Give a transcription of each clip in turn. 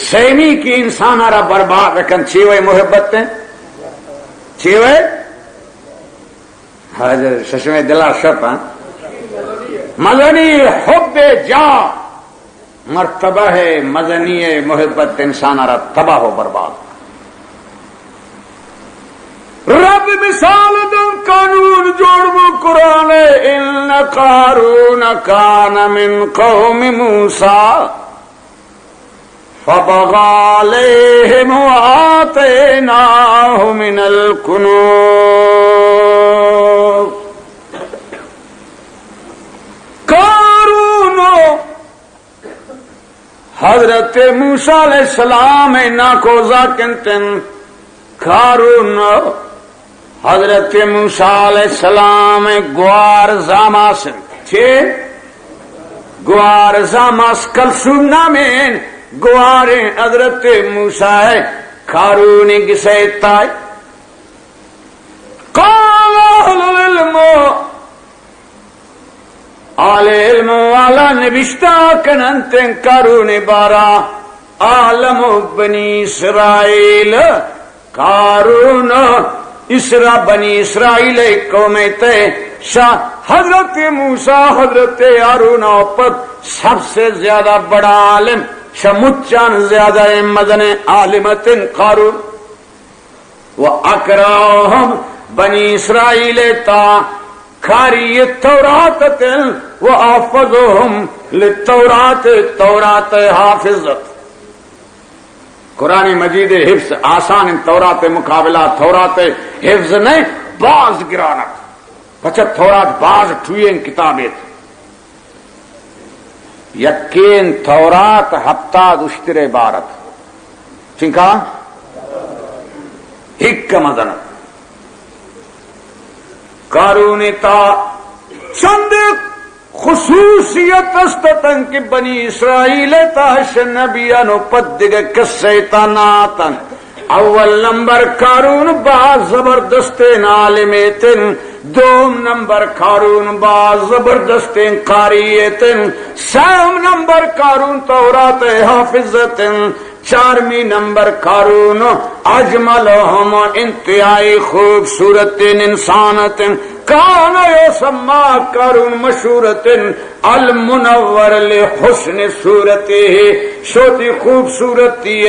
سیمی کہ انسان را برباد کن، چی وے محبت ہیں؟ چی وے؟ حاجہ ششمے دلا شپ، ہاں؟ مزنی حب جاہ، مرتبہ ہے، مزنی ہے، محبت انسان را تباہ و برباد۔ رب مثال دن قانون جوڑ بو قرآن، ان قارون کان من قوم موسی فبغى عليهم وآتيناه من الكنوز۔ قارون حضرت موسی علیہ السلام نا کوزا کنتن۔ قارون حضرت موسی علیہ السلام گوار زاماس۔ چے؟ گوار زاماس، کلثوم نامیں گواریں حضرت موسی۔ قارون گسے تائے۔ قال اہل العلم، اہل علم والا نبشتہ کننت قارون بارا، عالم بنی اسرائیل، قارون اسرا، بنی اسرائیل قوم تے شا حضرت موسی، حضرت ہارون پد سب سے زیادہ بڑا عالم، شا مچان زیادہ مزن عالم تن قارون۔ و اقرأهم، بنی اسرائیل تا قاری تورات اتن، و احفظهم للتورات، تورات حافظ ات۔ قرآن مجید حفظ آسان انت، تورات مقابلہ تورات حفظ نہیں، باز گران ات۔ پچہ تورات باز ٹوئیں کتابے ات۔ یکیں تورات ہپتاد اشتر عبارت۔ چنکا؟ ہک مزن۔ قارون تا چند خصوصیت است اتن کہ بنی اسرائیل تا شہ نبیان و پد دگہ کسے تا ناتن۔ اول نمبر قارون باز زبردستیں عالمے تن، دوم نمبر قارون باز زبردستیں قاری تن، سوم نمبر قارون تورات حافظ تن، چارمی نمبر قارون اجملهم، انتہائی خوبصورتیں انسان تن، کان یسمی، قارون مشہور تن، المنور لحسن صورته، شوتی خوبصورتی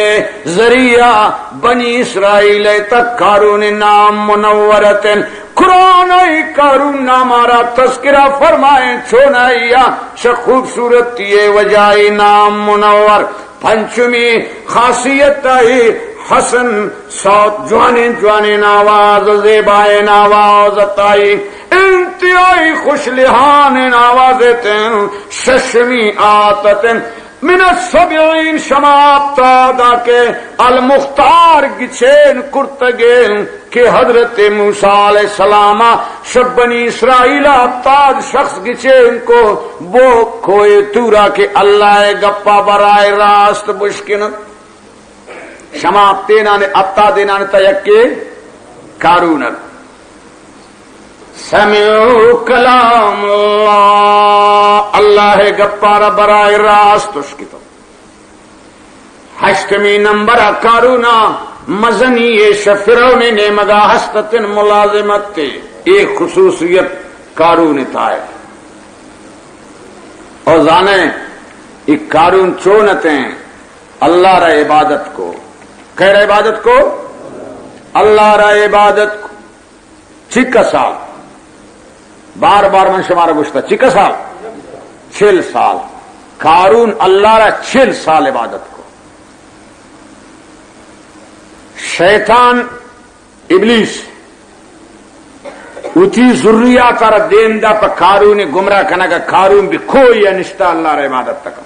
ذریعہ بنی اسرائیل تک قارون نام منور تن۔ قرآن ای قارون نام را تذکرہ فرمائیں، چونائیا شہ خوبصورتی وجہ ای نام منور۔ پنچمی خاصیت آئی حسن صوت، جوانیں جوانیں آواز، زیبائیں آواز تائی، انتہائی خوش لہانیں آواز تن۔ ششمی آتتن من السبعین، شما ہپتادا کہ المختار گچین کرتگین۔ کہ حضرت موسی علیہ السلام شہ بنی اسرائیل ہپتاد شخص گچین کو، بو کوہ طورا کہ اللہ گپا براہ راست بشکنن۔ شما ہپتینان، ہپتادینان تا یکے قارون ات۔ سمعوا کلام اللہ، اللہ گپارا براہ راست اشکتو۔ ہشتمی نمبر ء قارون ء مزنی ء شہ فرعون ء نیمگ ء ہست اتن ملازمت ء، اے خصوصیت قارون ء تھا ات۔ او زانئے اے قارون چون اتیں؟ اللہ را عبادت کو۔ کئے را عبادت کو؟ اللہ را عبادت کو۔ چکا سال؟ بار بار من شمارا گوشتا، چکا سال؟ چل سال۔ قارون اللہ را چل سال عبادت کو۔ شیطان ابلیس وتی ذریات را دیم دا پہ قارون گمراہ کنگا، قارون بھی کوئی نشتا اللہ را عبادت تکا۔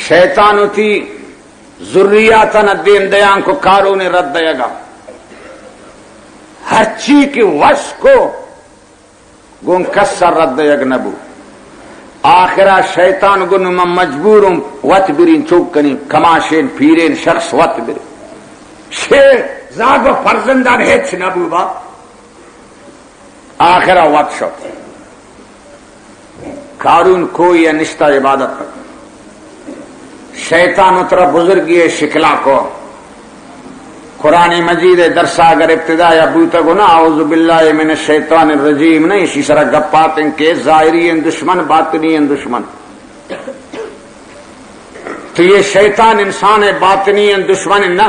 شیطان وتی ذریاتاں دیم دیان کو قارون رد دیگا۔ ہرچی کہ وس کو، گوں کس رد دیگ نبو۔ آخرا شیطان گو نوں من مجبوروں وت برین، چوک کنی کماشین پیرین شخص وت برین۔ شے زاگ و فرزندان ہچ نبو با۔ آخرا وت شت۔ قارون کوئی نشتا عبادت کت۔ شیطان ءَ ترا بزرگی ءِ شکلا کو۔ قرآن مجید ءِ درسا اگر ابتدا یا بوتگ نا، اعوذ باللہ من الشیطان الرجیم، نہ، ایشی سرا گپاتیں کہ ظاہری ایں دشمن، باطنی ایں دشمن۔ تو یہ شیطان انسان ءِ باطنی ایں دشمن نہ۔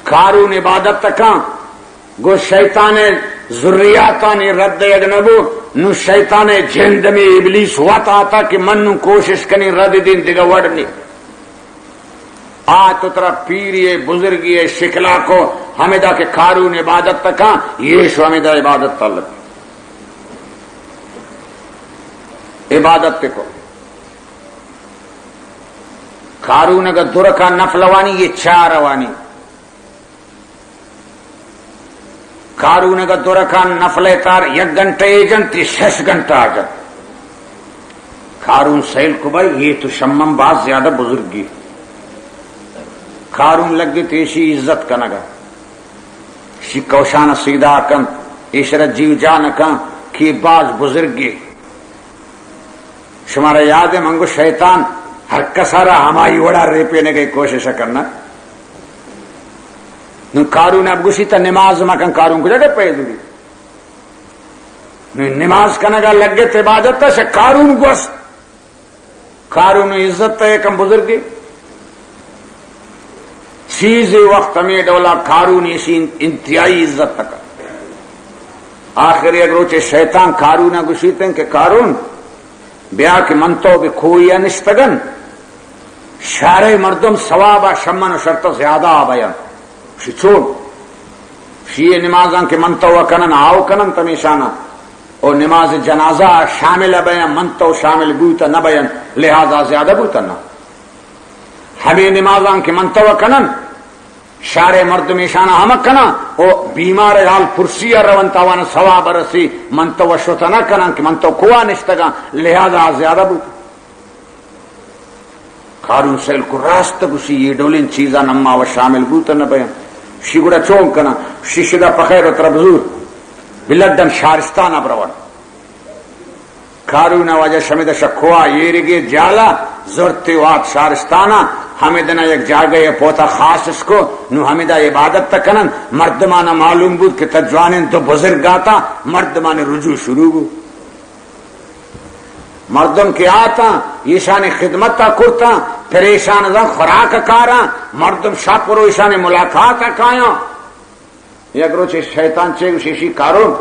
قارون عبادت تکاں، گوں شیطان ءِ ذریاتانی رد دیگ نہ بو، نوں شیطان ءِ جند ہمے ابلیس وت آتا کہ من نوں کوشش کنیں رد دیں، دگہ وڑ نی۔ آ تو ترا پیری ءِ بزرگی ءِ شکلا کو، ہمدا کہ قارون عبادت تکاں، یہ شو ہمدا عبادت تعلق۔ عبادت کو۔ قارون اگا درکا نفل وانی، یہ چار وانی۔ قارون اگا درکان نفل تار یک گھنٹہ ءَ جنت، یہ شش گھنٹہ ءَ جنت۔ قارون سیل کو بھائی، یہ تو شمم باز زیادہ بزرگی۔ قارون لگت ایشی عزت کنگا، شی کوشان سیدھا کنت، ایشرا جیو جان کن کہ باز بزرگی۔ شمارا یاد ہے، من گو شیطان ہر کسا را ہمائی وڑا ریپینگے کوشش کرنا۔ نوں قارون اب گوشی تا نماز مکن، قارون کجا گپے دوری۔ نوں نماز کنگا لگت عبادت تا، شہ قارون گوست۔ قارون عزت تا یکم بزرگی۔ چیزے وقت ہمے ڈولا قارون ایشی انتہائی عزت تکا۔ آخر یک روچے شیطان قارون گوشیتن کہ قارون، بیا کہ من تو بہ کوہی ءَ نشتگن، شہرے مردم ثواب ءَ شمن و شرط زیادہ ءَ بیان۔ شی چون؟ شی نمازاں کہ من تو کنن، آو کنن تمیشانا۔ او نماز جنازہ ءَ شامل بیان، من تو شامل بوت نہ بیان، لہذا زیادہ بوت نہ۔ ہمے نمازاں کہ من تو کنن، شہرے مردم ایشانا ہمک کناں، او بیمار حال پرسی ءَ رونت، آوانا ثواب رسی، من تو شت نہ کناں کہ من تو کوا نشتگاں، لہذا زیادہ بوت۔ قارون سیل کو راست گوشی، یہ ڈولیں چیزاں اما و شامل بوت نہ بیاں۔ شی گڑا چون کناں؟ شی شدا پخیر و ترا بزور، بلڈن شارستان ءَ برون۔ قارون ءَ واجہ شمد شکوا ایرگے جالا زرتے وات شارستانا، ہمدنا یک جاگہ ءَ پوتا خاص اس کو، نو ہمدا عبادت تا کنن۔ مردمانا معلوم بود کہ تا جوانیں دو بزرگ آتا، مردمان رجوع شروع بو۔ مردم کہ آتاں، ایشانی خدمت تا کرتاں، پریشان زن خوراک کاراں، مردم شپ رو ایشانی ملاقات کایاں۔ یک روچے شیطان چے گوشی، شی قارون،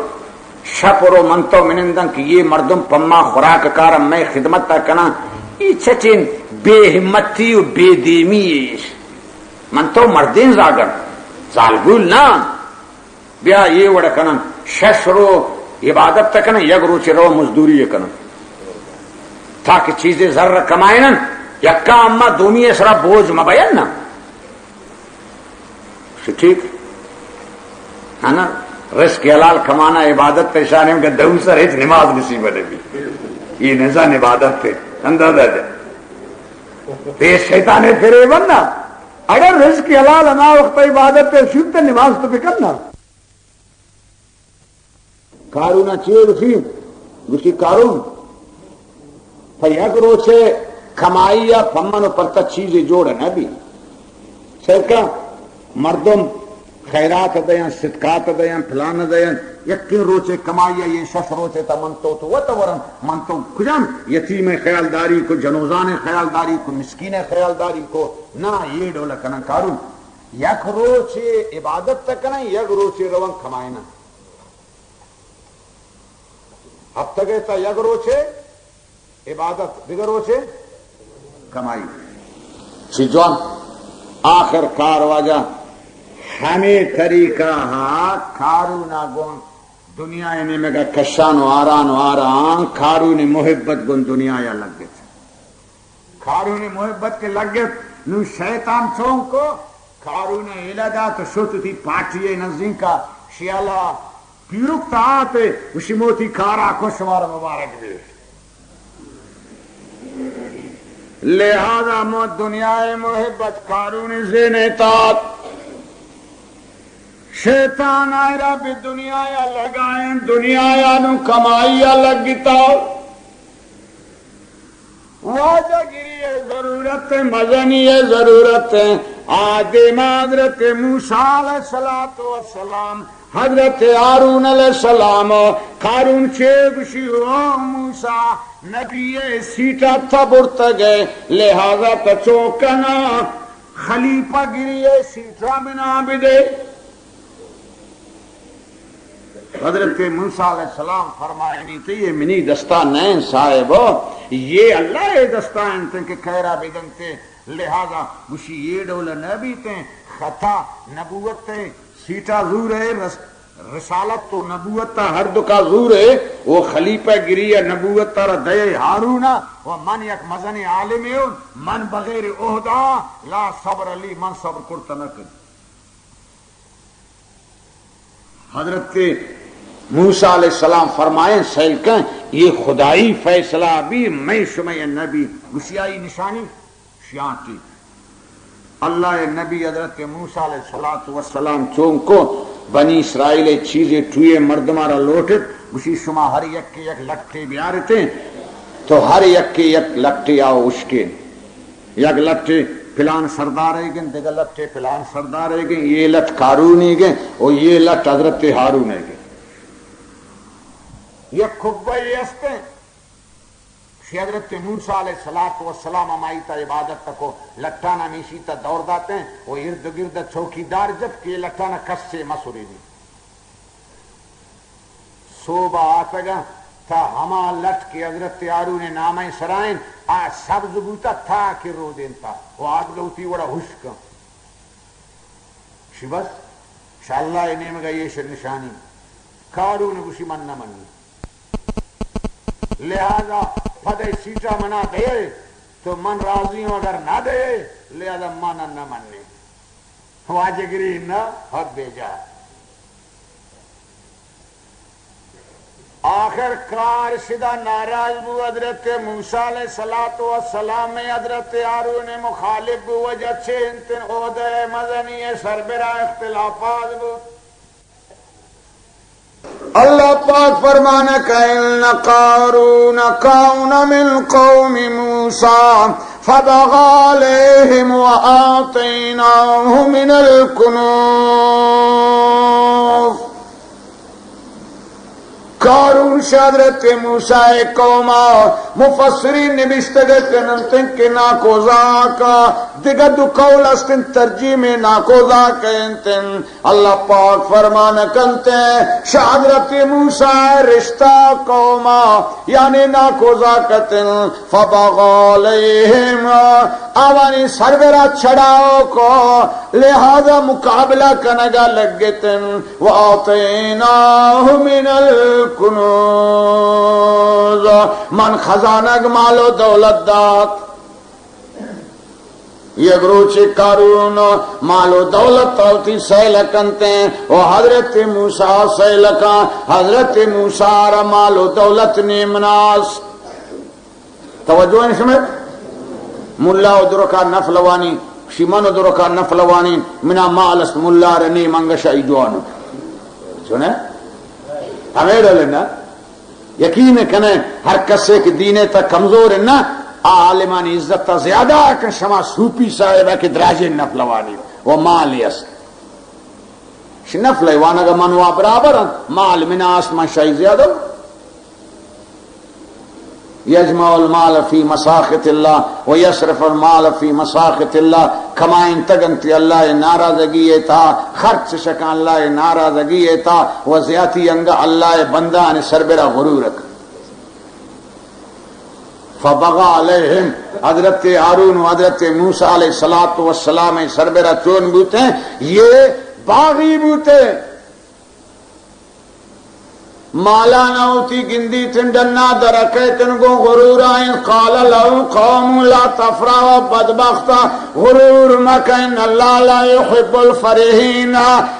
شپ رو من تو منندن کہ یہ مردم پما خوراک کارا مئے خدمت تا کناں، ای چچین بے ہمتی و بے دیمی ایش۔ من تو مردین زاگن، زالبول نہ۔ بیا یہ وڑ کنن، شش رو عبادت تا کنن، یک روچے رو مزدوری کنن، تاکہ چیزے زر کمائنن، یکا اما دومی سرا بوجھ مبین نا۔ ٹھیک ہے نا؟ رزق حلال کمانا عبادت تے شان ہے، مگر دو سر ہچ نماز نصیب نہ بی۔ یہ نزان عبادت تے اندازہ دے۔ تے شیطان فریب نا۔ اگر رزق حلال ہما وقت عبادت تے شد تے نماز تو بکن نا۔ قارون چے گوشی؟ گوشی، قارون، پہ یک روچے کمائی ءَ پہ من و پہ تو چیزے جوڑ نہ بی۔ سرکا مردم خیرات دیاں، صدقات دیاں، پلان دیاں، یکیں روچے کمائی ءَ، یہ شش روچے تا من تو تو وت ورن، من تو کجام یتیم خیال داری کو، جنوزان خیال داری کو، مسکین خیال داری کو، نہ، یہ ڈول کنن قارون۔ یک روچے عبادت تا کنن، یک روچے روان کمائنا۔ ہفتگے تا یک روچے عبادت، دگہ روچے کمائی۔ چی جوان؟ آخر کار واجہ ہمے طریقہ ہا قارونا گون دنیا نیمگا کشان و آران و آران، قارون محبت گون دنیا یا لگت۔ قارون محبت کے لگت، نو شیطان چون کو؟ قارون ایلا دات و شت وتی پارٹی نزدیکا، شیالا پیرک تا آت، گوشی، موتی کارا کو، شمارا مبارک بی۔ لہذا مو دنیا محبت قارون ذہن تات، شیطان آئرا بہ دنیا یا لگائیں، دنیا یا نو کمائی یا لگتا۔ واجہ گری ءِ ضرورت، مزنی ءِ ضرورت۔ آ دیما حضرت موسیٰ علیہ الصلوۃ والسلام، حضرت ہارون علیہ السلام، قارون چے گوشی، او موسیٰ، نبی ءِ سیٹا تہ برتگ ئے، لہذا تہ چون کنا، خلیفہ گری ءِ سیٹا منا بدے۔ حضرت موسیٰ علیہ السلام فرمائنی، تہ اے منی دستا نہ انت صاحب، اے اللہ ءِ دستا انت کہ کئے را بدنت۔ لہذا گوشی اے ڈول نہ بیت، خطا نبوت ءِ سیٹا زور ءِ، رس-، رسالت و نبوت ءَ ہر دکا زور ءِ، و خلیفہ گری ءِ نبوت ءَ را دئے ہارون ءَ، و من یک مزنیں عالمے اوں، من بغیر عہدہ لا صبر علی، من صبر کرت نہ کنت۔ حضرت موسیٰ علیہ السلام فرمائیں، سیل کن، اے خدائی فیصلہ بی، مئے شمئے نبی۔ گوشی آئی نشانی شیانٹی۔ اللہ ءِ نبی حضرت موسیٰ علیہ الصلوۃ والسلام چون کو، بنی اسرائیل ءِ چیزے ٹوئے مردماں را لوٹت، گوشی شما ہر یکے یک لٹے بیارتیں، تو ہر یکے یک لٹے آ اشکے۔ یک لٹے پلان سردار ئیگیں، دگہ لٹے پلان سردار ئیگیں، اے لٹ قارون ئیگیں و اے لٹ حضرت ہارون ئیگیں۔ یک قبہ ئے استیں، شی حضرت موسیٰ علیہ الصلوۃ والسلام ہمائی تا عبادت تکو، لٹانا میشی تا دور داتیں و ارد گرد چوکیدار جت کہ اے لٹانا کسے مسرینی۔ سوب ءَ آتگاں تا ہما لٹ کہ حضرت ہارون ءِ نام ءِ سرا انت، آ سبز بوتا تا کہ رودینتا و آ دگہ وتی وڑا ہشک انت۔ شی بس، شہ اللہ ءِ نیمگا ایش نشانی۔ قارون گوشی من نہ منی۔ لہذا پدئے سیٹا منا دئے تو من راضی اوں، اگر نہ دئے لہذا من نہ منی۔ واجہ گری نہ، حد بیجا۔ آخر کار شدا ناراض بو، حضرت موسیٰ علیہ الصلوۃ والسلام ءِ حضرت ہارون ءِ مخالف بو، وجہ چے انت؟ عہدہ مزنی ءِ سربرا اختلافات بو۔ اللہ پاک فرمانک، ان قارون کان من قوم موسیٰ فبغى عليهم وآتيناه من الكنوز۔ قارون شہ حضرت موسیٰ ءِ قوم ءَ، مفسرین نبشتگ کننت کہ ناکوزاک ءَ، دگہ دو قول است انت، ترجیح میں ناکوزاک انت۔ اللہ پاک فرمان کنت، شہ حضرت موسیٰ ءِ رشتہ قوم ءَ، یعنی ناکوزاک اتن، فبغى عليهم، آوانی سربرا چڑاؤ کو، لہذا مقابلہ کنگا لگتن۔ وآتيناه من الكنوز، من خزانگ مال و دولت دات۔ یک روچے قارون مال و دولت ءَ وتی سیل کنتیں و حضرت موسیٰ سیل کن، حضرت موسیٰ را مال و دولت نیمناس۔ توجہ انت شمئے؟ ملا و درکا نفل وانی، شی من و درکا نفل وانی، منا مال است، ملا را نیم انگہ شاہی جوان۔ چونے؟ ہمے ڈول نا؟ یقین کنے، ہر کسے کہ دین ءِ تہ کمزور انت نا، آ عالمانی عزت ءَ زیادہ کن شما صوفی صاحب ءَ کہ دراجیں نفل وانی و مال است۔ شی نفل وانگ ءَ من وا برابر انت، مال منا است، من شاہی زیادہ۔ یجمع المال فی مساخط اللہ و یصرف المال فی مساخط اللہ، کمائینتگ انت اللہ ءِ ناراضگی ءِ تہا، خرچ شکاں اللہ ءِ ناراضگی ءِ تہا و زیاتی انگہ اللہ ءِ بندہانی سربرا غرور ءَ کن۔ فبغى عليهم، حضرت ہارون و حضرت موسیٰ علیہ الصلوۃ والسلام ءِ سربرا چون بوتیں، یہ باغی بوتیں۔ مالانا وتی گندیتن ڈنا درکیتن گوں غرورا انت۔ قال له قومه لا تفرح، بدبختا غرور مکن، ان اللہ لا يحب الفرحين،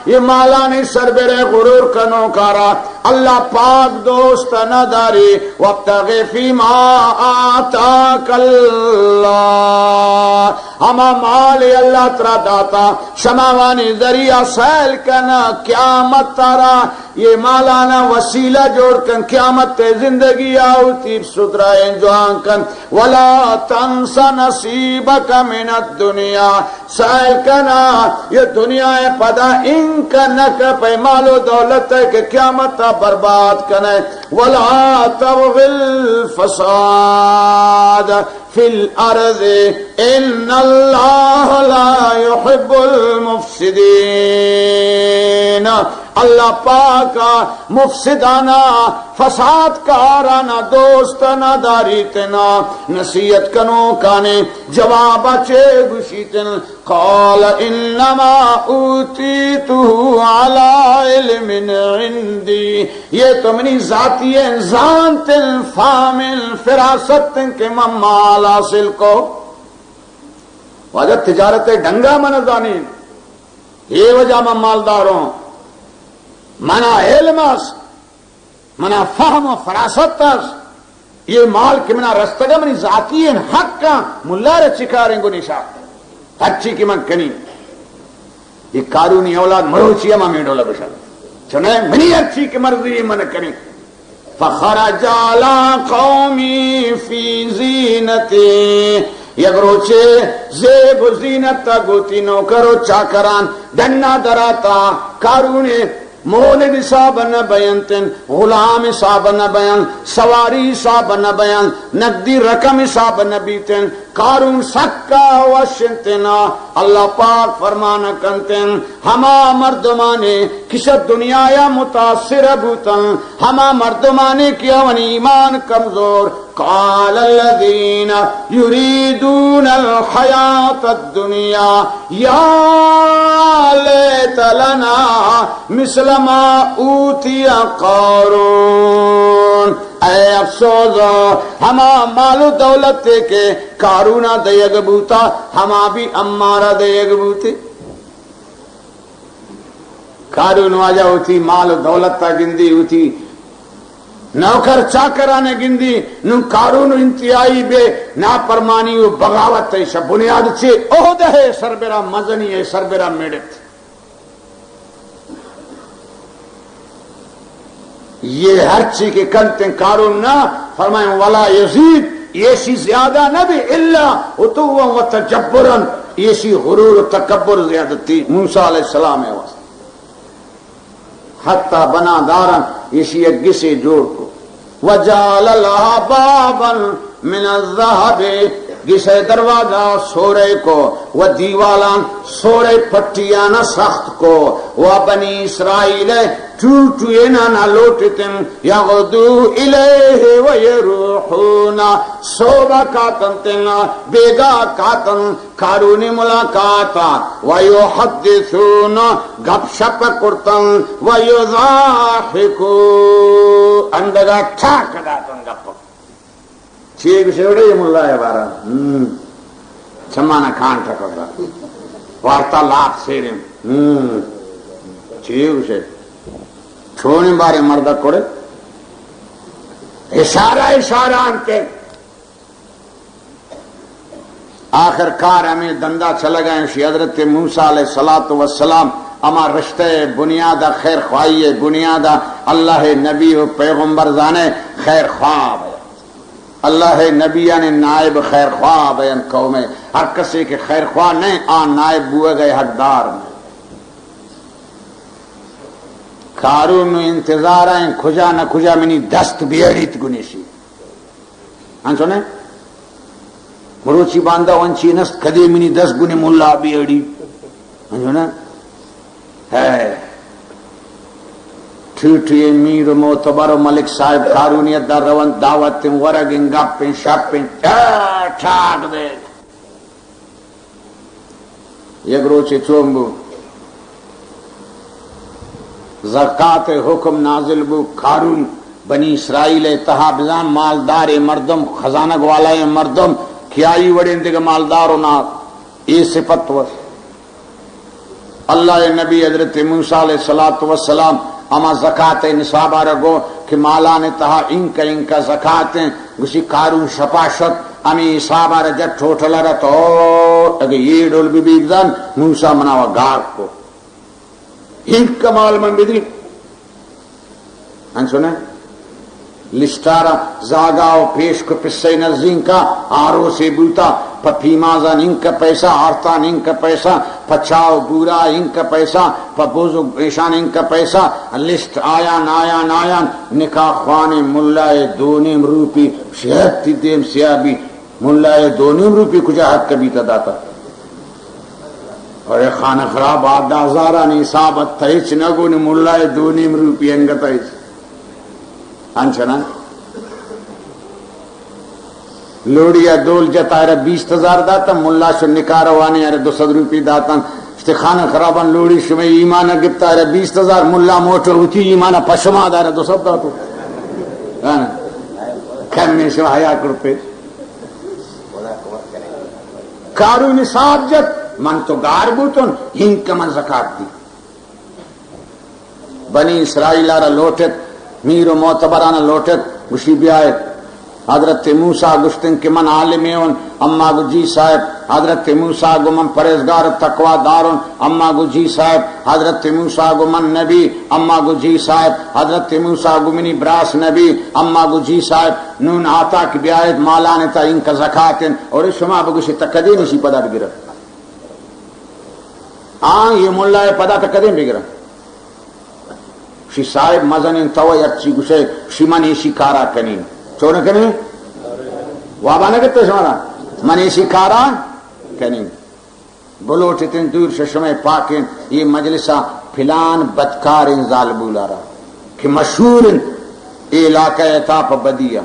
یہ مالانی سربرے غرور کنوکارا اللہ پاک دوست نداری۔ وابتغ فيما آتاك الله، ہما مال اللہ ترا داتا، شماوانی ذریعہ سیل کن، قیامت ترا یہ مالانا وسیلہ جوڑ کن، قیامت تے زندگی آوتی سترا انجوان کن۔ ولا تنس نصیبک من الدنیا، سیل کنا یہ دنیا پدا انکا نکا پہ مال و دولت کہ قیامت برباد کنے۔ ولا تبغ الفساد فی الارض ان اللہ لا یحب المفسدین۔ اللہ پاک مفسدانا، فساد کارانا دوست نہ داریتنا۔ نصیحت کنوکانی جواب چے گوشیتن؟ قال انما اوتیته علی علم عندی، یہ تو منی ذاتی ہیں، زانت ہیں، فہم ہیں، فراست ہیں کہ من مال حاصل کو۔ واجہ تجارت ڈنگا من زانین، یہ وجہ من مالدار ہوں، منا علم است، منا فہم و فراست است۔ یہ مال کہ منا رستگا منی ذاتی ہیں، حق ہیں، ملا رے چکاریں گو نشا۔ ہرچی کہ من کنی، یہ قارونی اولاد مروچی ہما میڈولا بشن۔ چنے منی ہرچی کہ مرضی من کنی۔ فخرج علی قومی فی زینتی، یک روچے زیب و زینت تا گوتی نوکر و چاکران ڈنا دراتا۔ قارون مولد حساب نہ بینتن، غلام حساب نہ بین، سواری حساب نہ بین، نقدی رقم حساب نہ بیتن۔ قارون سکا وشنتنا۔ اللہ پاک فرمان کنتن، ہما مردمانے کش دنیا یا متاثر بوتن، ہما مردمانے کہ آوانی ایمان کمزور، قال الذين يريدون الحياة الدنيا يا ليت لنا مثل ما أوتي قارون۔ اے افسوس، ہما مال و دولت کہ قارون دیگ بوتا، ہما بھی امارا دیگ بوتی۔ قارون واجہ وتی مال و دولت ء گندی، وتی نوکر چاکران ء گندی۔ نوں قارون انتہائی بے نافرمانی و بغاوت ء شہ بنیاد چے عہدہ ء سربرا مزنی ء سربرا میڑت۔ یہ ہرچی کہ کنت انت قارون نا، فرمائیں، ولا یزید، ایشی زیادہ نہ بی، الا عتوا و تجبرا، ایشی غرور و تکبر زیادتی۔ موسیٰ علیہ السلام ء واسطہ حتی بنا دارن ایشی یک گسے جوڑ کو۔ وجعل لها بابا من الذهب، گسے دروازہ سورے کو، و دیوالان سورے پٹیان سخت کو، و بنی اسرائیل ٹوٹوینان لوٹتن، یغدو الیہ و یروحون، صوبہ کاتنتن، بیگا کاتن، قارونی ملاقات، و یحدثون، گپ شپ کرتن، و یضاحکون، اندگا ٹاک داتن گپ۔ چی گوشے وڑے ملا ء بارا؟ ہم۔ چمانا کان ٹکر دا۔ وارتا لاپ سیریں۔ ہم۔ چی گوشے؟ چونیں بارے مرد ء کڑے؟ اشارہ اشارہ انت۔ آخر کار ہمیں دندا چلگا ہیں، شی حضرت موسیٰ علیہ الصلوۃ والسلام ہما رشتہ بنیاد ء، خیر خواہی بنیاد ء، اللہ نبی و پیغمبر زانے خیر خواہ بیا۔ اللہ نبیان نائب خیر خواہ بین قوم ء۔ ہر کسے کہ خیر خواہ نہیں، آ نائب بوئے گئے حقدار نہیں۔ قارون انتظار ہیں کجا نہ کجا منی دست بیڑیت گنیشی۔ انچو نہ؟ مروچی باندا ونچی نست، کدی منی دست گنی ملا بیڑی۔ انچو نہ؟ ہے۔ ٹھیٹھی میر و معتبر و ملک صاحب قارونیت در رون، دعوت ورگ ان، گپ ان، شپ ان، ٹھاک دے۔ یک روچے چون بو، زکات حکم نازل بو، قارون بنی اسرائیل تہا بزان مالدار مردم، خزانگ والا مردم، کہ آئی وڑیں دگہ مالدار و نا، اے صفت و اللہ نبی حضرت موسیٰ علیہ الصلوۃ والسلام ہما زکات نصاب آ رگو کہ مالان تہا انکا انکا زکات ہیں، گوشی قارون شپا شت، ہمے حساب ءَ را جت ٹوٹل ءَ را تو اگہ اے ڈول بہ بی بزان، موسیٰ منا و گار کو۔ ہنک کمال من بدی۔ انچو نہ؟ لسٹ ءَ را زاگا و پیش کو پسے نزینکا آروسے بوتا، پہ پیمازان انکہ پیسہ، آرتان انکہ پیسہ، پہ چاہ و بورا انکہ پیسہ، پہ بز و ایشان انکہ پیسہ، لسٹ آیان، آیان، آیان، نکاح خوانیں ملائے دو نیم روپی، شہر تی دیم سیاہ بی، ملائے دو نیم روپی کجا حق بیتا داتا؟ ارے خانہ خراب، آ دہ ہزارانی حساب ات، ہچ نہ گونی، ملائے دو نیم روپی انگت ہچ۔ انچنا لوڑی ءَ دول جت، آئرا بیست ہزار داتاں، ملا شو نکاح روانی، آئرا دو سد روپی داتاں۔ اشتے خانہ خرابان لوڑی شمئے ایمان ءَ گپتا، آئرا بیست ہزار، ملا موٹو وتی ایمان ءَ پشما دارا دو سد داتو۔ ہاں۔ کمیں شما حیا کرتے۔ قارون حساب جت، من تو گار بوتن، ہنک من زکات دی۔ بنی اسرائیل ءَ را لوٹت، میر و معتبران ءَ لوٹت، گوشی بیائے۔ حضرت موسیٰ گوشتن کہ من عالمے اون، اما گو جی صاحب۔ حضرت موسیٰ گو من پرہیزگار و تقوی دار اون، اما گو جی صاحب۔ حضرت موسیٰ گو من نبی، اما گو جی صاحب۔ حضرت موسیٰ گو منی براس نبی، اما گو جی صاحب۔ نون آتا کہ بیائیت مالان تا انکہ زکات انت، اور شما بگوشی تا کدی نشی پدا بگرن۔ آں، یہ ملا ءِ پدا تا کدی بگرن۔ شی صاحب مزنیں تو ہرچی گوشے، شی من ایشی کارا کنین۔ چون کنین؟ وابا نہ گتے شمارا؟ من ایشی کارا کنین۔ بلوٹتیں دور شہ شمئے پاکیں یہ مجلسا پلان بدکاریں زالبولا را کہ مشہور انت اے علاقہ ءِ تہا پہ بدیا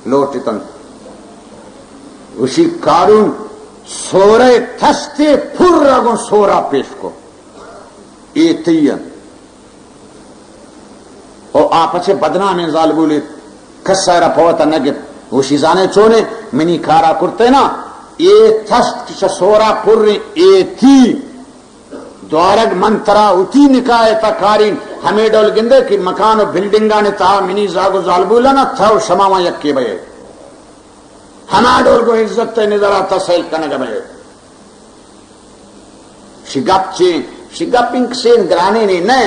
لوٹتنت۔ گوشی قارون سورہ تستے پر گوں سورا پیش کو۔ اے تئی انت۔ او آ پچے بدنامیں زالبولے، کس ءَ را پہ وتا نہ گپت۔ گوشی زانے چونے منی کارا کرتے نا، اے تست کہ چہ سورا پریں اے تی دوارگ من ترا وتی نکاح ءِ تہا کارین، ہمے ڈول گندے کہ مکان و بلڈنگانی تہا منی زاگ و زالبولانا تھا و شما ما یکے بئے۔ ہما ڈول گوں عزت ءِ نظرا تسہیل کنگ بئے۔ شی گپ چے؟ شی گپ انکسین گرانینے نہ۔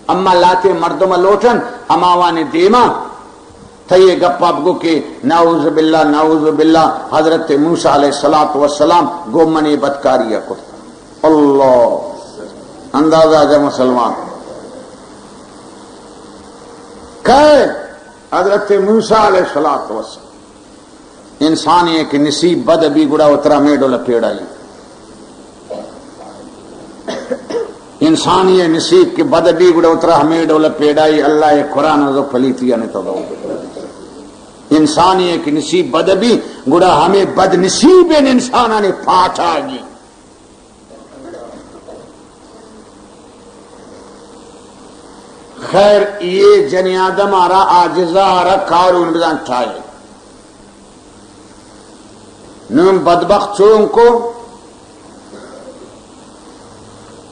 اما لہتے مردم لوٹن، ہماوانی دیما تئی گپا بگو کہ نعوذ باللہ، نعوذ باللہ، حضرت موسیٰ علیہ الصلوۃ والسلام گوں من اے بدکاری کرتا۔ اللہ! اندازہ جا مسلمان۔ کئے؟ حضرت موسیٰ علیہ الصلوۃ والسلام۔ انسانی ءِ کہ نصیب بد بی گڑا وترا ہمے ڈول پیڑائی۔ انسانی ءِ نصیب کہ بد بی گڑا وترا ہمے ڈول پیڑائی۔ اللہ ءِ قرآن ءَ پلیتی نے تو۔ انسانی ءِ کہ نصیب بد بی گڑا ہمے بد نصیب انسانانی پاٹاگی۔ خیر، یہ جنی آدم آرا، عاجزہ آرا قارون بزان ٹھائے۔ نون بدبخت چون کو؟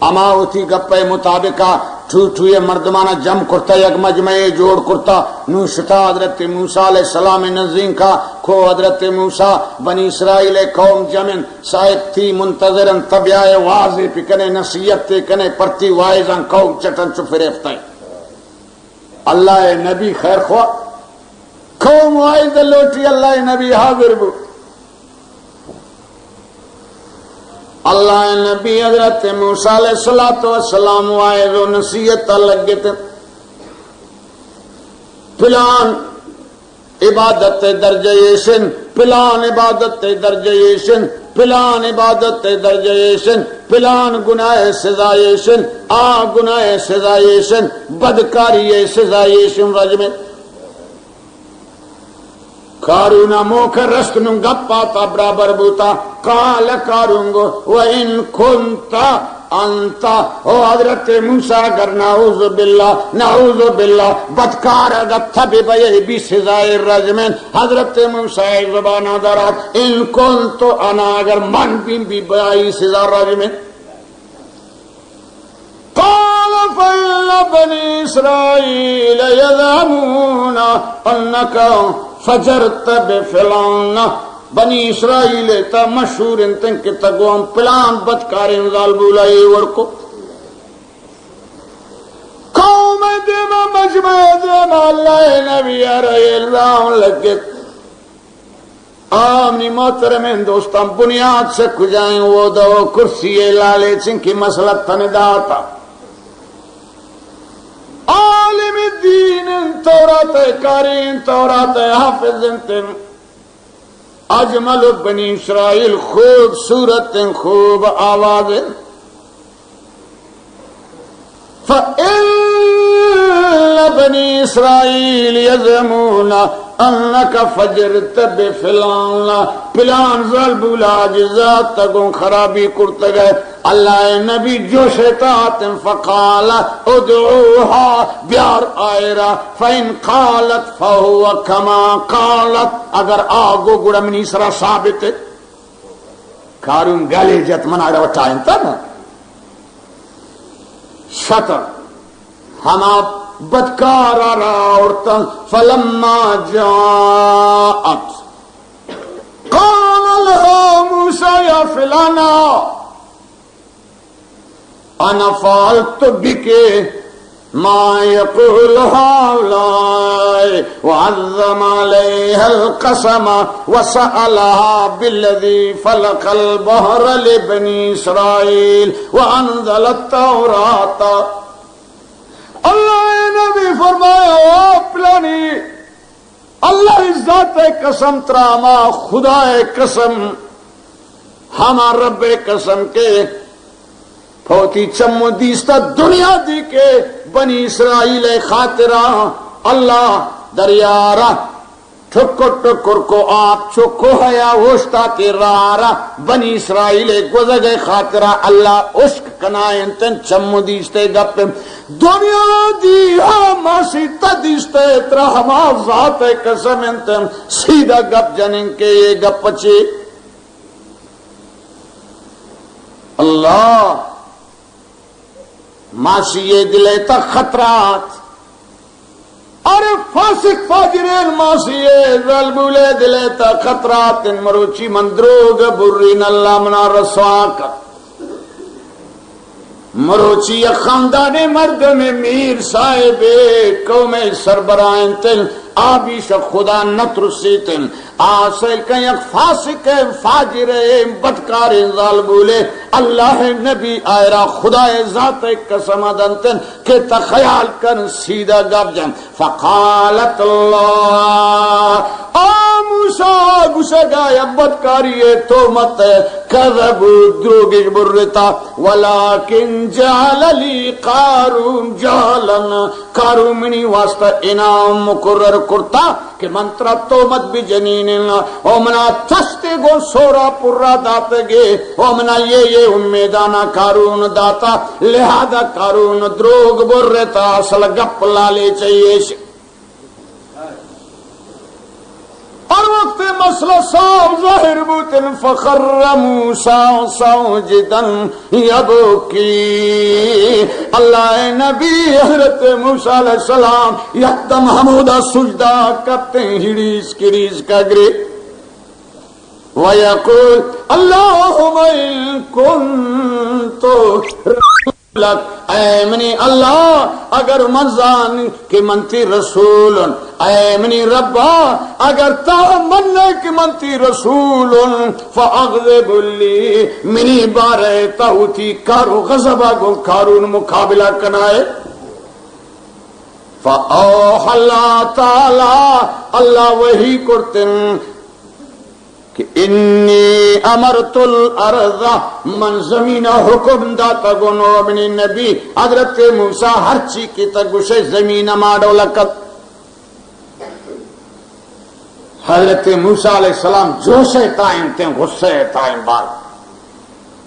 اما وتی گپے مطابقا ٹو ٹوئے مردمانا جم کرتا، یک مجمعے جوڑ کرتا۔ نون شتا حضرت موسیٰ علیہ السلام نزینکا، کو حضرت موسیٰ، بنی اسرائیل قوم جمن، صاحب تی منتظرن، تبیائے واضح پکنے، نصیحت تے کنے، پرتی واعظاں قوم چٹن چو فریفتائے۔ اللہ ءِ نبی خیر خواہ، قوم واعظ لوٹی، اللہ ءِ نبی حاضر بو۔ اللہ ءِ نبی حضرت موسیٰ علیہ الصلوۃ والسلام واعظ و نصیحت لگت۔ پلان عبادت درجہ ایشن، پلان عبادت درجہ ایشن، پلان عبادت درجہ ایشن، پلان گناہ سزا ایشن، آ گناہ سزا ایشن، بدکاری سزا ایشن رجم۔ قارون موقع رست نوں گپ آتا برابر بوتا۔ قال قارون گو، وَإِن كُنتَ أَنْتَ، او حضرت موسیٰ، اگر نعوذ باللہ، نعوذ باللہ، بدکار اگر تب بئے بی سزائے رجمن، حضرت موسیٰ زبان درات، إِن كُنتُ أَنَا، اگر من بیم بی بئے سزا رجمن۔ قال فإن بني إسرائيل يزعمون أنك فجرت بفلان، بنی اسرائیل ءِ تہا مشہور انت کہ تہ گوں پلان بدکاریں زالبولا اے وڑ کو۔ قوم ءِ دیما، مجمع ءِ دیما اللہ ءِ نبی ءَ را الزام لگت۔ آ منی محترمیں دوستاں، بنیاد چہ کجائیں؟ اودا و کرسی ءِ لالچ، چنکہ مسئلہ تن داتا۔ عالم دین انت، تورات ءِ قاری انت، تورات ءِ حافظ انت۔ اجمل بنی اسرائیل، خوبصورت انت، خوب آواز انت۔ فإن بني إسرائيل يزعمون أنك فجرت بفلان، پلان زالبولا اجزات گوں خرابی کرتگ ءَ۔ اللہ ءِ نبی جوش ءَ اتاں، فقال ادعوها، بیار آئرا، فإن قالت فهو كما قالت، اگر آ گو گڑا منی سرا ثابت انت۔ قارون گلے جت، من آڑا وٹائینتا نا۔ شتر ہما بدکار ءَ را آورتاں۔ فلما جاءت قال لها موسى يا فلانة أنا فعلت بك ما يقول هؤلاء، وعظم عليها القسم، وسألها بالذي فلق البحر لبني إسرائيل، وأنزل التوراة۔ اللہ ءِ نبی فرمایا، او پلانی، اللہ ءِ ذات ءِ قسم، ترا ہما خدا ءِ قسم، ہما رب ءِ قسم کہ پہ وتی چم و دیستا دنیا دی کہ بنی اسرائیل ءِ خاطرا اللہ دریا را ٹکر ٹکر کو، آپ چو کوہ ءَ اوشتات، راہ را بنی اسرائیل ءِ گوزگ ءِ خاطرا اللہ اشک کنائینتن۔ چم و دیست ءِ گپ انت۔ دنیا دی ہما ماسی تہ دیست ءَ، ترا ہما ذات ءِ قسم انت۔ سیدھا گپ جنن کہ اے گپ چے؟ اللہ، ماسی ءِ دل ءِ تہ خطرات۔ ارے فاسق فاجرین، ماسی ءِ زالبول ءِ دل ءِ تہ خطرات۔ مروچی من دروگ برین، اللہ منا رسوا کت۔ مروچی یک خاندان ءِ مردم، میر صاحب ءِ قوم ءِ سربراہ انت، آ بیش خدا نہ ترسیت۔ آ سیل کن یک فاسق ءِ، فاجر ءِ، بدکاریں زالبولے، اللہ ءِ نبی آئرا خدا ءِ ذات ءِ قسم دنت کہ تہ خیال کن سیدھا گپ جن۔ فقالت اللہ، آ موسیٰ گوشگا یا بدکاری ءِ تہمت ءَ، کذبوا، دروگش برتا، ولكن جعل لي قارون جهلا، قارون منی واسطہ انعام مقرر کرتا کہ من ترا تہمت بجنینن، او منا چشتے گوں سورا پرا داتگے، او منا یہ یہ امیدانا قارون داتا، لہذا قارون دروگ برتا، اصل گپ لالچ ایش۔ ہر وقت مسئلہ صاف ظاہر بوتن، فخر موسیٰ ساجدا یبکی۔ اللہ ءِ نبی حضرت موسیٰ علیہ السلام یکدم ہمودا سجدہ کپتن، ہڑیس کڑیس کا گرے۔ ویقول اللهم إن كنت لك، اے منی اللہ، اگر من زان کہ من تئی رسول ان، اے منی ربا، اگر تا من کہ من تئی رسول ان، فأغضب لي، منی بارے تا وتی قہر و غضبا گوں قارون مقابلہ کنائے۔ فأوحى الله تعالى، اللہ وحی کرتن، کہ انی امرت الارض، من زمین ءَ حکم داتگ، گوں منی نبی حضرت موسیٰ ہرچی کہ تہ گوشے زمین ءَ ما ڈول کت۔ حضرت موسیٰ علیہ السلام جوش ءِ تہا انت، غصہ ءِ تہا انت، بار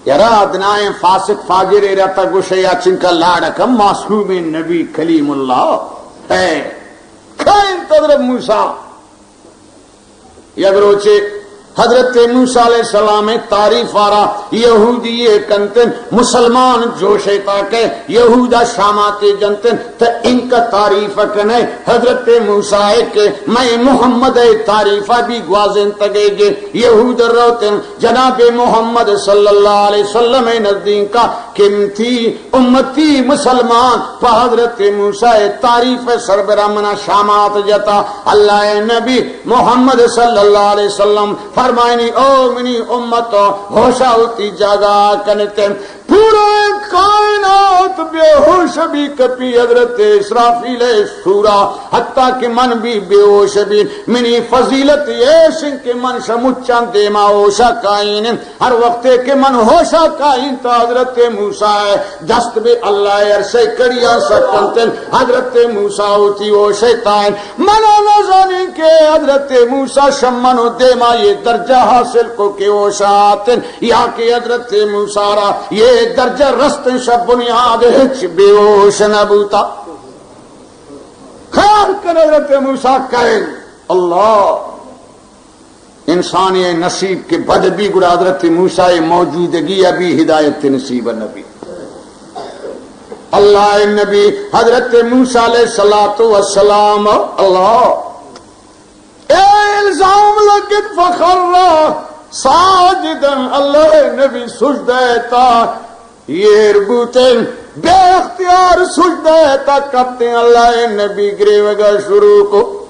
یرا ادنائیں فاسق فاجر ءَ را تہ گوشے یا چنکا لاڑ کم معصومیں نبی کلیم اللہ ہے۔ کئے انت حضرت موسیٰ؟ یک روچے حضرت موسیٰ علیہ السلام ءِ تعریف ءَ را یہودی ءَ کنتن، مسلمان جوش ءَ تا کہ یہودا شاماتے جنتن، تو ان کا تعریف کنے حضرت موسیٰ ءِ کہ مئے محمد ءِ تعریف ءَ بھی گوازینتگے گے۔ یہود روتن جناب محمد صلی اللہ علیہ وسلم ءِ نزدیکا، قیمتی امتی مسلمان پہ حضرت موسیٰ ءِ تعریف ءِ سربرا منا شامات جتا۔ اللہ ءِ نبی محمد صلی اللہ علیہ وسلم فرمائنی، او منی امت، ہوشا وتی جاگہ کنتے۔ پورے کائنات بے ہوش بی کپی حضرت اسرافیل ءِ سورا، حتیٰ کہ من بھی بے ہوش بی۔ منی فضیلت ایش کہ من شمچان دیما ہوشا کائن۔ ہر وقتے کہ من ہوشا کائین تا حضرت موسیٰ ءِ دست بے اللہ ءِ عرش ءِ کڑیاں سکنتن، حضرت موسیٰ وتی ہوش ءَ تائن۔ منا نزانی کہ حضرت موسیٰ شمن و دیما یہ درجہ حاصل کو کہ ہوشا آتن، یا کہ حضرت موسیٰ را یہ درجہ رستن شب بنیاد ہچ بے ہوش نہ بوتا۔ خیال کن حضرت موسیٰ کائن۔ اللہ انسانی نصیب کہ بد بی، گڑا حضرت موسیٰ ءِ موجودگی ءَ بھی ہدایت نصیب نہ بی۔ اللہ ءِ نبی حضرت موسیٰ علیہ الصلوۃ والسلام، اللہ اے الزام لگت، فخر ساجدا، اللہ ءِ نبی سجدہ ءَ تا ایر بوتیں، بے اختیار سجدہ ءَ تا کپتیں، اللہ ءِ نبی گریوگا شروع کو۔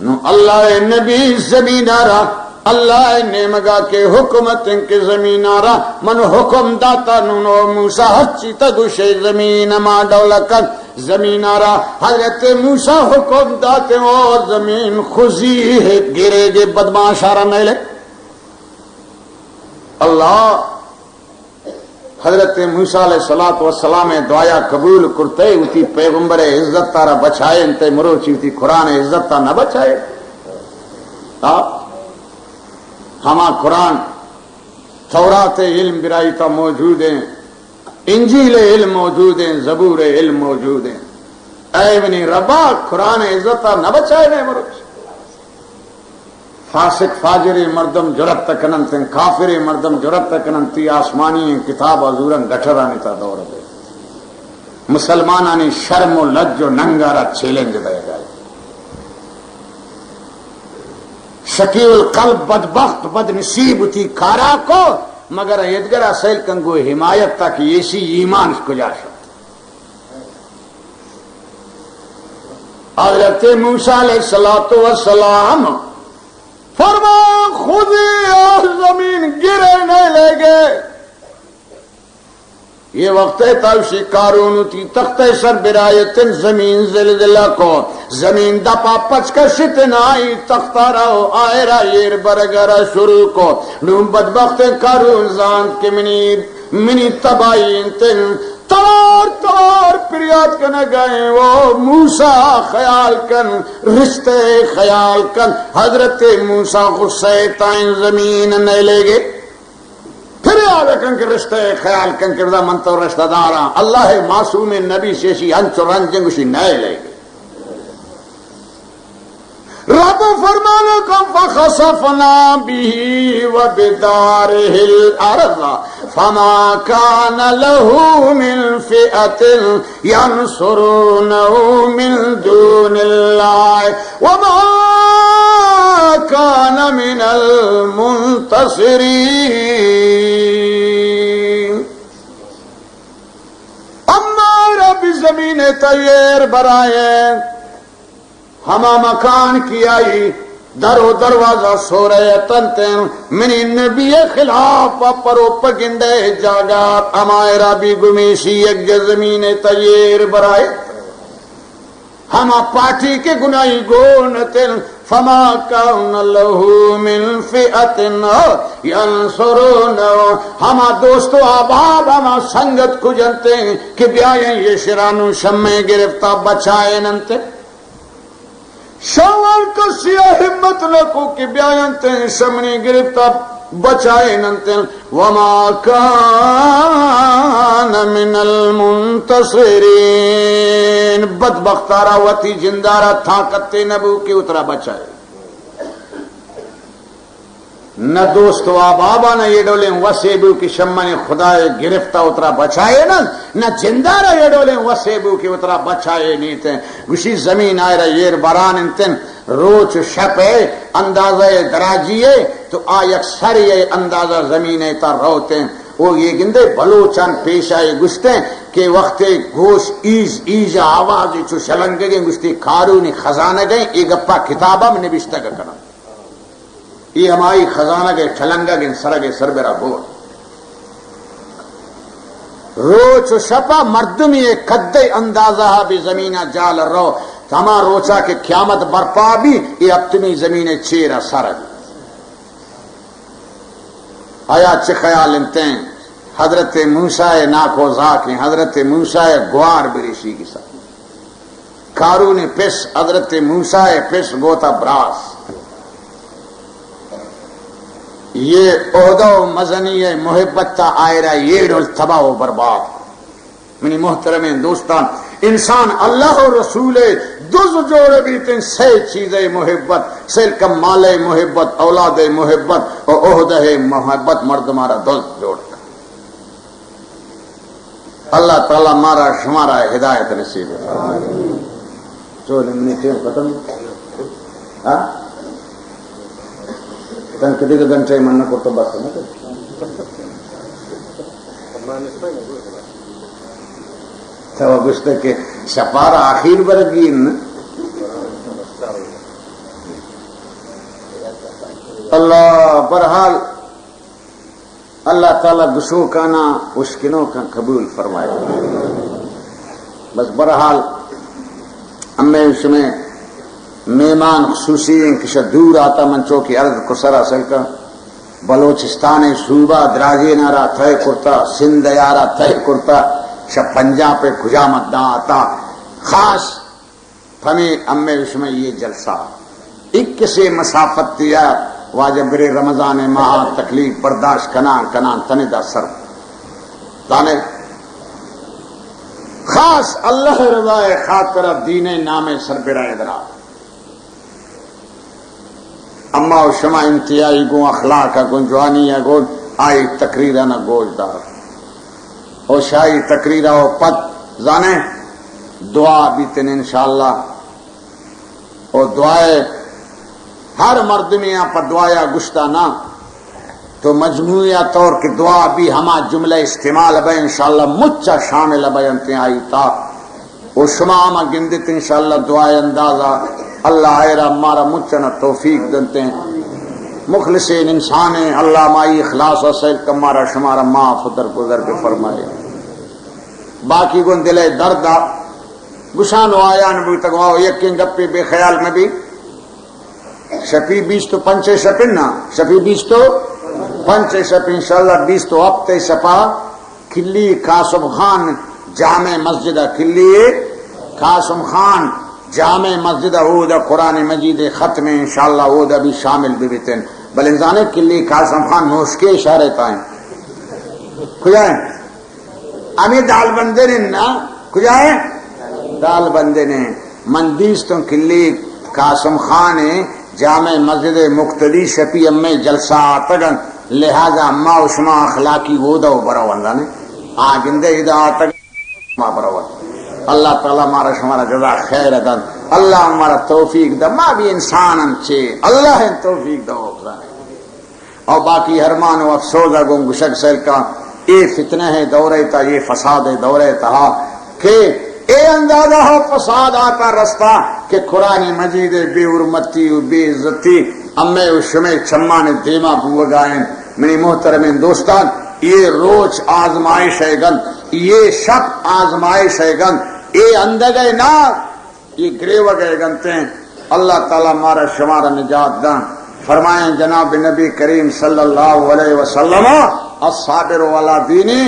نو اللہ ءِ نبی زمین ءَ را، اللہ ءِ نیمگا کہ حکم اتیں کہ زمین ءَ را من حکم داتا، نو، نو موسیٰ ہرچی تا گوشے زمین ہما ڈول کن۔ زمین ءَ را حضرت موسیٰ حکم داتے، او زمین خضی ہے، گرے گے بدمعاش ءَ را نیلے۔ اللہ حضرت موسیٰ علیہ الصلوۃ والسلام ءِ دعایا قبول کرتے، وتی پیغمبر ءِ عزت ءَ را بچائینتے، مروچی وتی قرآن ءِ عزت ءَ نہ بچائے۔ آ، ہما قرآن، تورات ءِ علم برائیتا موجود ہیں، انجیل ءِ علم موجود ہیں، زبور ءِ علم موجود ہیں۔ اے منی ربا، قرآن ءِ عزت ءَ نہ بچائے نے مروچی۔ فاسق فاجریں مردم جرأت کننت، کافریں مردم جرأت کننت، تی آسمانی کتاب ءَ زورن گٹرانی تا دور دے۔ مسلمانانی شرم و لج و ننگ ءَ را چیلنج دئیگ ءَ۔ شقی القلب بدبخت بدنصیب وتی کارا کو، مگر ایدگرا سیل کن گو حمایت تا کہ ایشی ایمان کجا شد۔ حضرت موسیٰ علیہ الصلوۃ والسلام فرمایا، خضی، آ زمین گرے نیلے گے۔ یہ وقت ہے توشی قارون تی تخت سر برایتن، زمین زلزلہ کو، زمین دپا پچ کشتن، آئی تخت را و آئرا ایر برگرا شروع کو۔ نون بدبخت قارون زانت کہ منی منی تباہی انتن، توار توار پریات کنگائیں، او موسیٰ خیال کن، رشتے خیال کن۔ حضرت موسیٰ غصہ تائیں زمین نیلے گے۔ پریات کن کہ رشتے خیال کن کہ بدا من تو رشتہ داراں۔ اللہ معصوم نبی شیشی انچو رنجنگ شی نیلے گے۔ رب فرمان کن، فخسفنا به وبداره الأرض فما كان له من فئة ينصرونه من دون الله وما كان من المنتصرين۔ اما رب زمین تیار برائے ہما مکان کہ آئی در و دروازہ سورہ اتنتیں، منی نبی خلاف پروپگنڈہ جاگہ، ہما را بھی گمیشی یک جا زمین تیار برائے۔ ہما پارٹی کہ گناہی گون اتن، فما کان لہ من فئۃ ینصرونہ، ہما دوست و احباب، ہما سنگت کجنتیں کہ بیائیں یہ شرانو شمے گرفتا بچائیننت۔ شاوان کسی ءَ ہمت نہ کو کہ بیاینت، شمنی گرفت ءَ بچائیننت۔ وما کان من المنتصرین، بدبخت ءَ را وتی جند ءَ را طاقت نہ بو کہ وترا بچائے۔ نہ دوست و احبابا نہ یہ ڈولیں وسے بو کہ شمن خدائے گرفتا اترا بچائے نہ، نہ جندارا یہ ڈولیں وسے بو کہ اترا بچائے نیتے۔ گوشی زمین آئرا یہ بران انتن، روچ و شپ ہے، اندازہ دراجی ہے، تو آ یک سر ہے اندازہ زمین ہے تا روتے۔ او یہ گندے بلوچان پیش آئے گوشتے کہ وقت گوش ایز ایز آواز چو شلنگگیں گوشتی کارونی خزانہ گئے، یہ گپا کتابا میں نبشتہ کنم۔ اے ہمائی خزانگ ء ٹلنگگ انت، سرگ ء سربرا بور۔ روچ و شپا مردمی ء کد ء اندازہ ء بہ زمین ء جال ء رو، ہما روچا کہ قیامت برپا بی، اے ہپتمی زمین ء چیر ء سرگ۔ آیا چہ خیال انتیں؟ حضرت موسیٰ ء ناکو زاکیں، حضرت موسیٰ ء گوار بریشی کسا۔ قارون ء پس، حضرت موسیٰ ء پس گوتا براس۔ یہ عہدہ و مزنی ء محبت تا آئرا یہ ڈول تباہ و برباد۔ منی محترمیں دوستان، انسان اللہ و رسول ء دز جوڑ بیتیں، سے چیز ء محبت، سیل کم مال ء محبت، اولاد ء محبت و عہدہ ء محبت مردمارا دز جوڑ کن۔ اللہ تعالی مارا شمارا ہدایت نصیب فرمائے۔ چو منی ٹیم ختم۔ ہاں؟ تنکہ دگہ گھنٹے من نہ کرتا بس نہ کر۔ تو گوشتے کہ شپار آخیر برگی نا۔ اللہ، برحال، اللہ تعالی گشوکانا اشکنوکاں قبول فرمائے۔ بس برحال، ہمے شمے مہمان خصوصی ہیں کہ شہ دور آتا، من چوکی عرض کو سرا سلکا بلوچستان صوبہ دراجے نارا تہہ کرتا، سندھ یارا تہہ کرتا، شہ پنجاب پہ کجام دا آتا، خاص پمے امے شمے یہ جلسہ اکسے مسافت دیا، واجہ برے رمضان ماہ تکلیف برداشت کنان کنان تنے دا سر دانے۔ خاص اللہ رضا خاطر دین نام سر برائے درا۔ اما و شما انتہائی گوں اخلاق ء گوں جوانی ء گوں آئی تقریران ء گوش دار۔ او شاہی تقریر ء پد زانے دعا بیتن انشاءاللہ۔ او دعائے ہر مردمی ء پہ دعایا گشتا نا تو مجموعی طور کہ دعا بھی ہما جملہ استعمال بے انشاءاللہ مچا شامل بے انتہائی تا۔ و شما ہما گندت انشاءاللہ دعائے اندازہ اللہ آئرا مارا مچنا توفیق دنتے۔ مخلصین انسان ہیں، اللہ مائی اخلاص و سیل کمارا شمارا معاف و درگزر بفرمائے۔ باقی گون دلے درد آ گشان و آیان بوتگ، واو یکیں گپے بے خیال مبی۔ شپی بیست و پنچ شپن نا، شپی بیست و پنچ شپ انشاءاللہ بیست و ہفت شپا کلی قاسم خان جامع مسجد ء، کلی قاسم خان جامع مسجد ء، اودا قرآن مجید ختم انشاءاللہ اودا بھی شامل بہ بیتن۔ بلے زانے کلی قاسم خان نوشکے اشارے تائیں۔ کجا ہیں؟ ہمیں دال بندن ہیں نا؟ کجا ہیں؟ دال بندن ہیں۔ من دیستوں کلی قاسم خان جامع مسجد مقتدی شپی امے جلسہ آتگ انت، لہذا اما و شما اخلاقی اودا و برو اندانے۔ آ گندے ادا آتگ ما برو۔ اللہ تعالی مارا شمارا جزا خیر دن۔ اللہ مارا توفیق دے۔ ما بھی انسان ہم چے۔ اللہ ہم توفیق دے۔ او باقی حرمان و افسوز ء گوں گشگ سیل کاں، اے فتنہ ء دور ء تہا، اے فساد ء دور ء تہا کہ اے اندازہ ء فساد آتا رستا کہ قرآن مجید ء بے حرمتی و بے عزتی امے و شمے چمان دیما بوگا انت۔ منی محترمیں دوستان، اے روچ آزمائش ء گند، اے شپ آزمائش ء گند، اے اندگہ نا یہ گریوگ ء گنتیں۔ اللہ تعالی مارا شمارا نجات داں۔ فرمائیں جناب نبی کریم صلی اللہ علیہ وسلم، الصابر علی دینہ،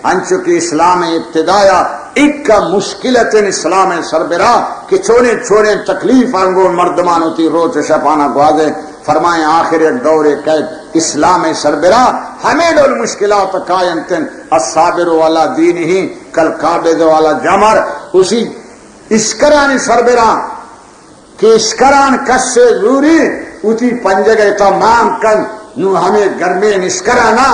انچو کہ اسلام ابتدایا اکا مشکلتیں اسلام سربرا کہ چونیں چونیں تکلیف انگو مردمان ہوتی روچ شپانا گوازے۔ فرمائیں آخر یک دور قید اسلام سربرا ہمیں ڈول مشکلات کاینتن، الصابر علی دینہ کالقابض علی الجمر، اسی اشکرانی سربراں کہ اشکران کس زوری وتی پنجگ ء تا مان کن، نوں ہمے گرمیں اشکرانا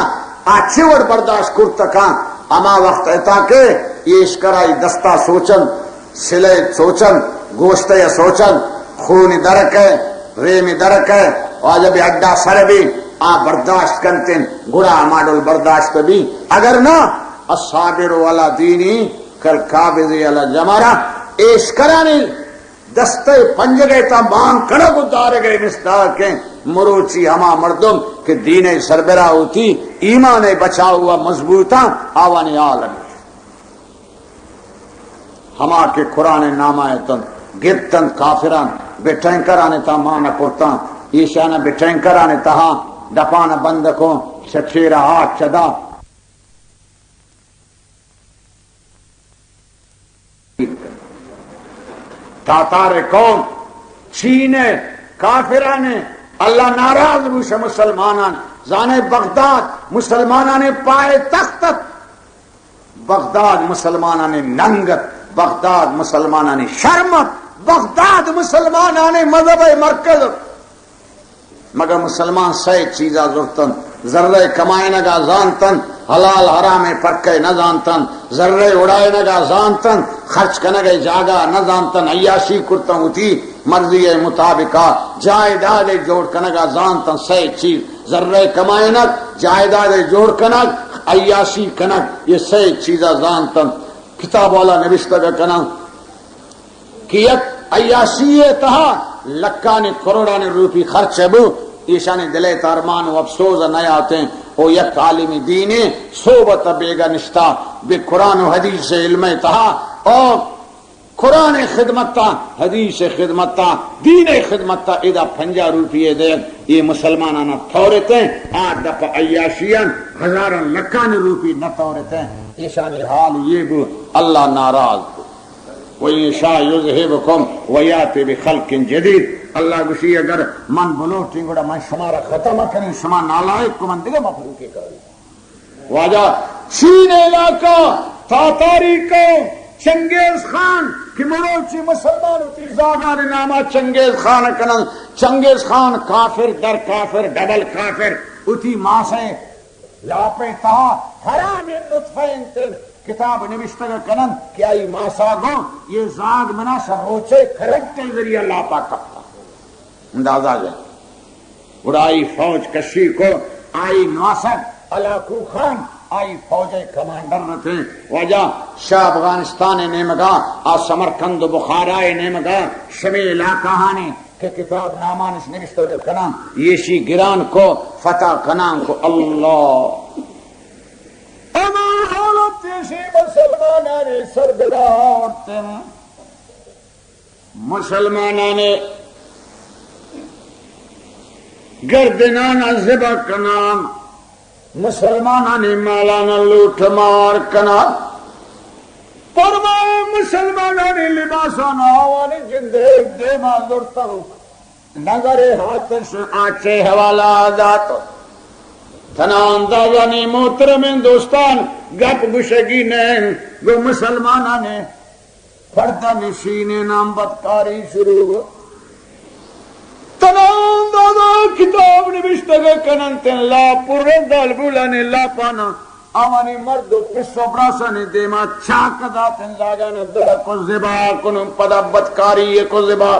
آ چے وڑ برداشت کرت کن؟ ہما وخت اتا کہ اے اشکرا ای دستا سوچن، سلے سوچن، گوشتے سوچن، خون درکے، ریم درکے، واجہ بے اڈا سر بی، آ برداشت کنتن، گڑا ہما ڈول برداشت بی۔ اگر نہ، الصابر علی دینہ کالقابض علی الجمرہ، اے اشکرانی دستئے پنجگئے تہا مان کنگ و دارگئے مصداقیں۔ مروچی ہما مردم کہ دینئے سربرا ہوتی، ایمانئے بچاؤا مضبوطاں، آوانی حال ہمے۔ ہما کہ قرآنئے ناما اتنت، گپتنت کافران، بہ ٹینکرانی تہا مان کرتاں، ایشانا بہ ٹینکرانی تہا دپانا بند کن، شکیرا ہاک چدا۔ تاتار قوم، چین ء کافران ء، اللہ ناراض بوش مسلمانان۔ زانے بغداد مسلمانان پائے تخت ات، بغداد مسلمانان ننگ ات، بغداد مسلمانان شرم ات، بغداد مسلمانان مذہب مرکز ات۔ مگہ مسلمان سئے چیزا زرتنت، زرئے کمائینگا زانتنت، حلال حرامئے پرکئے نہ زانتنت، زرئے اڑائینگا زانتنت، خرچ کنگئے جاگہا نہ زانتنت، عیاشی کرتنت وتی مرضیئے مطابقا، جائیدادئے جوڑ کنگا زانتنت، سئے چیز، زرئے کمائینگ، جائیدادئے جوڑ کنگ، عیاشی کنگ، اے سئے چیزا زانتنت۔ کتاب والا نبشتگ کننت کہ یک عیاشی ء تہا لکانی کروڑانی روپی خرچ بو، ایشانی دل ء تہ ارمان و افسوز نیاتیں۔ او یک عالم دین ء صحبت ء بیگا نشتا، بہ قرآن و حدیث ء علم ء تہا، او قرآن ء خدمت ء، حدیث ء خدمت ء، دین ء خدمت ء، ادا پنجاہ روپی ء دیگ، اے مسلمانانا تورتیں، آ دپ عیاشیان ہزاراں لکانی روپی نہ تورتیں۔ ایشانی حال یہ بو، اللہ ناراض بو۔ وَإِنْ يَشَأْ يُذْهِبْكُمْ وَيَأْتِ بِخَلْقٍ جَدِيدٍ۔ اللہ گوشی، اگر من بلوٹیں گڑا من شمارا ختم کنیں، شما نالائق کو من دگہ مخلوقے کاری۔ واجہ، چین علاقہ، تاتاری قوم، چنگیز خان کہ مروچی مسلمان وتی زاگانی ناما چنگیز خان کنن، چنگیز خان کافر در کافر، ڈبل کافر، وتی ماسے لاپے تہا حرامیں نطفہ انت۔ کتاب نوشتگ کنن کہ آئی ماسا گوں یہ زاگ منا شہ روچے کرنٹے ذریعہ لاپا کپتا۔ اندازہ جا۔ گڑا آئی فوج کشی کو، آئی نواسگ ہلاکو خان، آئی فوج کمانڈر رتے۔ واجہ، شہ افغانستان نیمگا، آ سمرقند و بخارا نیمگا، شمی علاقہ ہانی کہ کتاب نامانش نوشتہ کناں، ایشی گران کو، فتح کنان کو۔ اللہ، اما حالت ایشی مسلمانانی سربرا آورتن، مسلمانانی گردنان زبا کنان۔ مسلمانانی مالان لوٹ مار کنان، پرمائے مسلمانانی لباسان آوانی جندے دیما زرتن۔ نظر ہاتش آچے حوالہ دات۔ تنا اندازانی محترمیں دوستان، گپ گشگی نہ، گو مسلمانانی پردہ نشینیں نام بدکاری شروع۔ تنا اندازہ کتاب نوشتگ کننت، لاپ پر زالبولانی لاپانا، آوانی مرد و پس و براسانی دیما چاک داتن، زاگانا دڑک و زبا کنن، پدا بدکاری کو زبا۔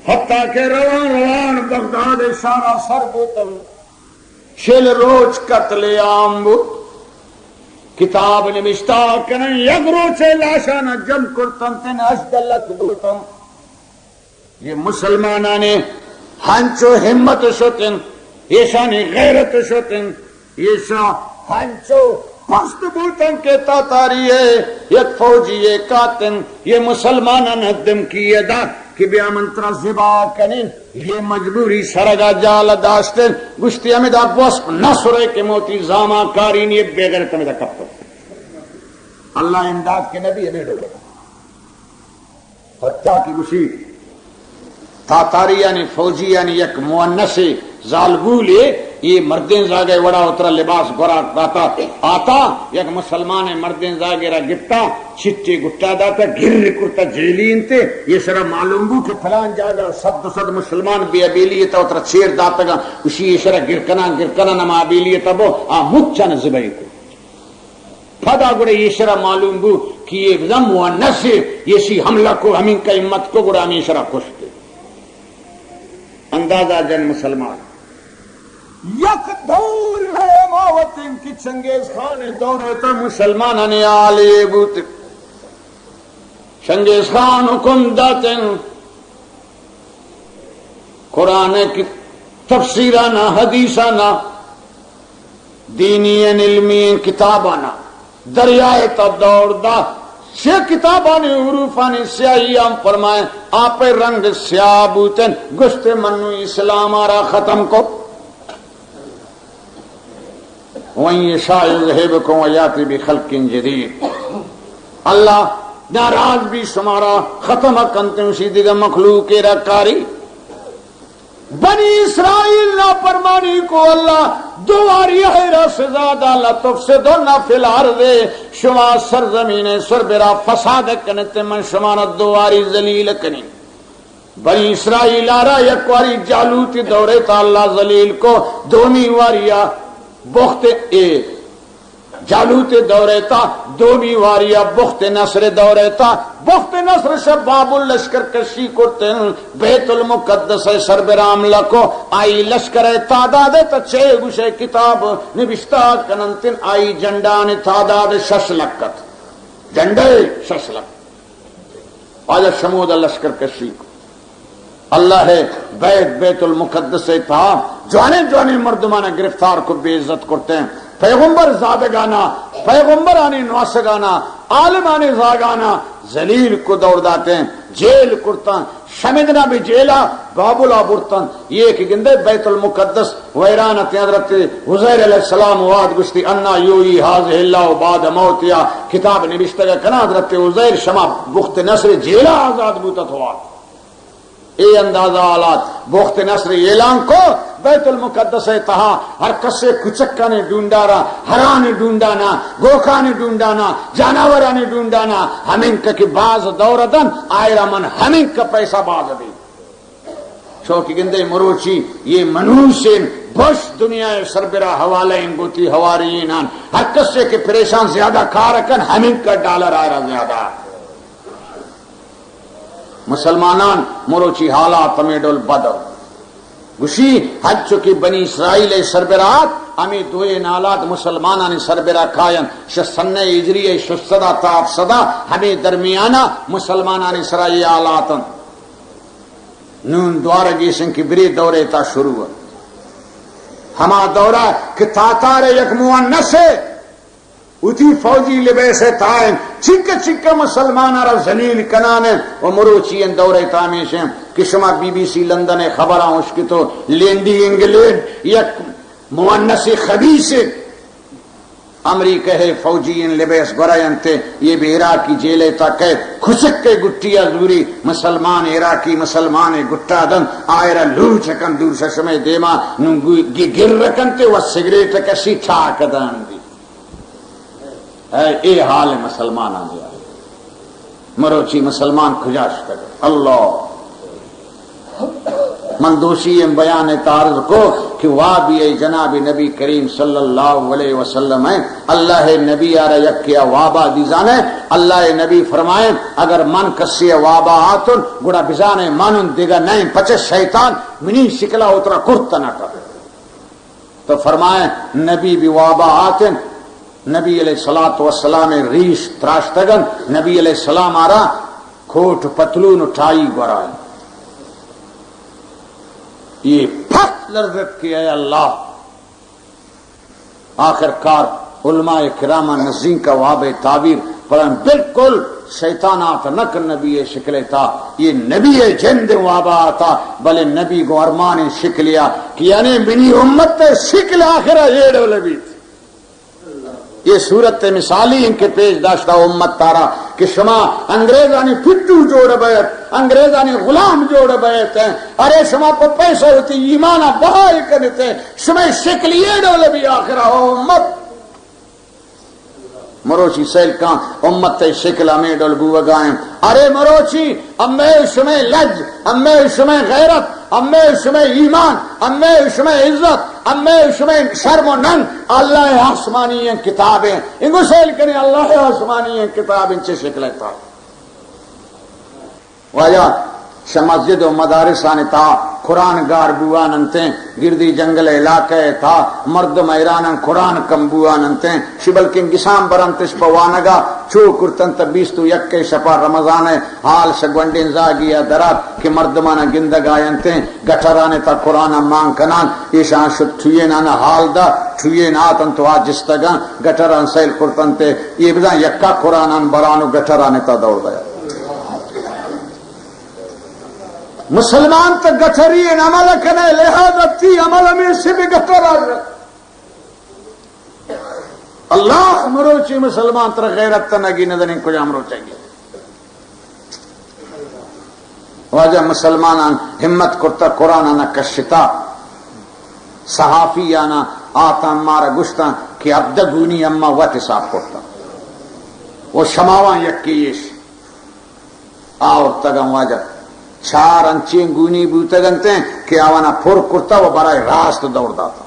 حتی کہ روان روان بغداد شہرا سر بوتن۔ چل روچ قتل عام بوت۔ کتاب نوشتہ کنن، یک روچے لاشانا جم کرتنت، ہژدہ لک بوتن۔ یہ مسلمانانی ہنچو ہمت شتن، ایشانی غیرت شتن، ایشاں ہنچو پست بوتن کہ تاتاری ء یک فوجی ء کاتن، یہ مسلمانان دمکی ء دات کہ بیا من ترا زبا کنین۔ یہ مجبوری سرگا جال داشتن، گشتی ہمدا بوسپ نہ سرے کہ موتی زاما کارین، یہ بے غیرت ہمدا کپت۔ اللہ امداد کے نبی ہمیں ڈولے۔ حتی کہ گوشی تاتاریانی فوجیانی یک مؤنثے زالبولے اے مردیں زاگے وڑا اترا لباس گورا داتا، آتا، یک مسلمان مردیں زاگے را گپتا، چٹے گٹا داتا، گر کرتا، جیلی انتے، یہ سرا معلوم بو کہ فلان جاگہ صد دو صد مسلمان بے ابیلی تا، اترا چیر داتگا، اسی یہ سرا گر کنا، گر کنا نما ابیلی تا بو، آ مچن زبئی کو۔ پدا گڑا یہ سرا معلوم بو کہ یہ بزن مونس ہے، یہ سی حملہ کو، ہمیں کا ہمت کو، گڑا ہمیں سرا کشتے۔ اندازہ جن مسلمان۔ یک دور ہے ما وتیں کہ چنگیز خان دور تا مسلمانانی حال یہ بوت۔ چنگیز خان حکم داتن، قرآن کی تفسیرانا، حدیثانا، دینی علمی کتابانا، دریائے تا دور دا، سے کتابانی حروفانی سیاہی ہم فرمائیں، آپ رنگ سیاہ بوتن، گشتے منو اسلام آرا ختم کو۔ وَإِنْ يَشَأْ يُذْهِبْكُمْ وَيَأْتِ بِخَلْقٍ جَدِيدٍ۔ اللہ ناراض بی شمارا ختم کنتے، اسی دیگہ مخلوق را کاری۔ بنی اسرائیل نافرمانی کو، اللہ دواری ہے را سزا دا، لَتُفْسِدُنَّ فِي الْأَرْضِ، شما سرزمین سر برا فساد کنتے، من شمارا دواری ذلیل کنی۔ بنی اسرائیل آرا یک واری جالوت دورے تا اللہ ذلیل کو، دومی واریا بخت اے جالوت دورے تا، دومی واریا بخت نصر دورے تا، بخت نصر سے بابل لشکر کشی کرتن، بیت المقدس سر برا حملہ کو، آئی لشکر تعداد تا چے گوشے کتاب نبشتہ کننتن، آئی جنڈان تعداد شش لکھ ات، جنڈے شش لکھ۔ آجا شمود لشکر کشی کو۔ اللہ ہے بیت، بیت المقدس ہے تہا جوانیں جوانیں مردمانا گرفتار کو، بے عزت کرتے ہیں۔ پیغمبر زادگانا، پیغمبرانی نواسگانا، عالمانی زاگانا ذلیل کو، دور داتے ہیں، جیل کرتا، شمدنا بھی جیلا، بابلا برتن۔ یہ کہ گندے بیت المقدس ویران ات، حضرت عزیر علیہ السلام واد گشتی، انا یحیی هذه الله بعد موتها، کتاب نبشتگ کنا حضرت عزیر شما بخت نصر جیلا آزاد بوتت ہوا۔ اے اندازہ حالات بخت نصر اعلان کو، بیت المقدس تہا ہر کسے کچکانی ڈونڈارا، ہرانی ڈونڈانا، گوکانی ڈونڈانا، جانورانی ڈونڈانا، ہمینکہ کہ باز دور دن، آئرا من ہمینکہ پیسہ باز دی۔ چوکی گندے مروچی یہ منوسین بش دنیا سربرا حوالہ ان گوتی حواریینان۔ ہر کسے کہ پریشان زیادہ کار کن، ہمینکہ ڈالر آئرا زیادہ۔ مسلمانان مروچی حالات ہمیں ڈول بدل۔ گوشی ہنچو کہ بنی اسرائیل سربرا ات، ہمیں دوئے نالات مسلمانان سربرا کاین۔ شش سنہ ہجری شش سدا تا ہفت سدا ہمیں درمیانا مسلمانان سرا یہ حالاتن۔ نون دوارہ گیشن کہ بری دورے تا شروع۔ ہما دورہ کہ تاتار یک مونس ہے، وتی فوجی لبیس تائن، چنکہ چنکہ مسلمان را ذلیل کنان و مروچی ان دورے تا ہمیشن کہ شما بی بی سی لندن خبراں اشکتو، لینڈی انگلینڈ یک مونس خبیث امریکہ ء فوجی ان لبیس گورا انت، یہ بہ عراقی جیل ء تا کئے کچک ء گٹی ء زوری مسلمان عراقی مسلمان ء گٹا دنت، آئرا لوچ کن دور ششمے دیما نوں گو-، گی گر کنت و سگریٹ کشی چاک دان دی۔ اے، اے حال مسلماناں دی۔ مروچی مسلمان کجا شتگ؟ اللہ! من دوشی ایں بیان ء تعارض کو کہ وابی ء جناب نبی کریم صلی اللہ علیہ وسلم ء، اللہ ء نبی آرا یکے ء وابا دیزانے۔ اللہ ء نبی فرمائیں، اگر من کسی ء وابا آتن گڑا بزانے من دگہ نئیں، پچہ شیطان منی شکلا اترا کرت نہ کر۔ تو فرمائے، نبی بی وابا آتن، نبی علیہ الصلوۃ والسلام ریش تراشتگن، نبی علیہ السلام آرا کوٹ پتلون و ٹائی گورائے۔ یہ پھت لرزت کہ اے اللہ! آخر کار علماء کرام نزین کا واب تعبیر پر بالکل شیطان آت نہ کن نبی شکل تا، یہ نبی جند وابا آتا، بلے نبی گو ارمان شکلیا کہ یعنی منی امت شکل آخر ایڑ لبیت۔ یہ صورت مثالی ان کے پیش داشتہ امت تارا کہ شما انگریزانی پٹو جوڑ بیت، انگریزانی غلام جوڑ بیت ہیں۔ ارے شما پہ پیسہ ہوتی ایمانا بہائی کنتے، شما شکل یہ ڈول بھی آخرا ہو امت۔ مروچی سیل کن امت ء شکل ہمے ڈول بوگا انت۔ ارے مروچی ہمے شمے لج، ہمے شمے غیرت، ہمے شمے ایمان، ہمے شمے عزت، ہمے شمے شرم و ننگ اللہ آسمانی ہیں کتاب ہیں۔ انگو سیل کنی اللہ آسمانی ہیں کتاب ہیں چے شکل ہے تا۔ واجہ، شہ مسجد و مدارسانی تہا قرآن گار بوان انتیں، گردی جنگل علاقہ ء تہا مردم حیران انت، قرآن کم بوان انتیں، شی بلکیں گسان برنتش پہ وانگا، چو کرتنت بیست و یک ء شپا رمضان ء حال شہ گونڈیں زاگی ء درات کہ مردمانا گندگ آینتیں، گٹرانی تہا قرآن مان کنان، ایشان شت ٹویینانا حال دا، ٹویین آتنت و آ جستگاں، گٹران سیل کرتنت، یہ بزاں یکا قرآنان بران و گٹرانی تہا دور دیا۔ مسلمان تو گٹری عمل کنے، لہذا تی عمل ہمیشہ بھی گٹر آ۔ اللہ مروچی مسلمان تر غیرت نگی ندنی کجام روچگی۔ واجہ مسلمانان ہمت کرتا، قرآن آنا کشتا، صحافی آنا آتا مارا گشتا کہ ابدہ گونی اما وت حساب کرتا۔ و شماوان یکی ایش۔ آورتگاں واجہ۔ چار انچیں گونی بوتگ انتیں کہ آوانا پر کرتا و برای راست دور داتا۔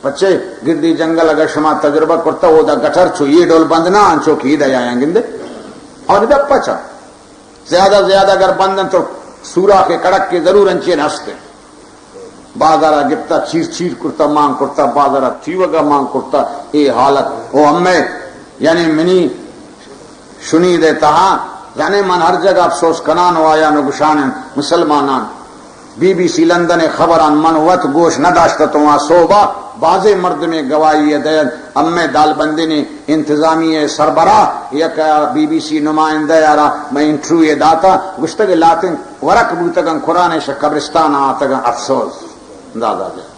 پچے گردی جنگل اگر شما تجربہ کرتا، اودا گٹر چو یہ ڈول بند نہ، انچو کہ ایدا یایاں گندے۔ اور ادا پچا۔ زیادہ زیادہ اگر بند انت تو سوراخ کڑک کے ضرور انچیں ہستے۔ بازارا گپتا، چیر چیر کرتا، مان کرتا، بازارا تیوگا مان کرتا، اے حالت۔ او امے، یعنی منی شنید ء تہا، زانے من ہر جگہ افسوس کنان و آیان و گشانن مسلمانان۔ بی بی سی لندن ء خبران من وت گوش نہ داشتتوں، آ صوبہ بازیں مردمے گواہی ء دئیت۔ امے دالبندین انتظامی ء سربراہ یک بی بی سی نمائندہ ء را من انٹرویو ء داتا، گشتگ لاتیں ورق بوتگاں، قرآن شہ قبرستان آتگاں، افسوس۔ دادا جان،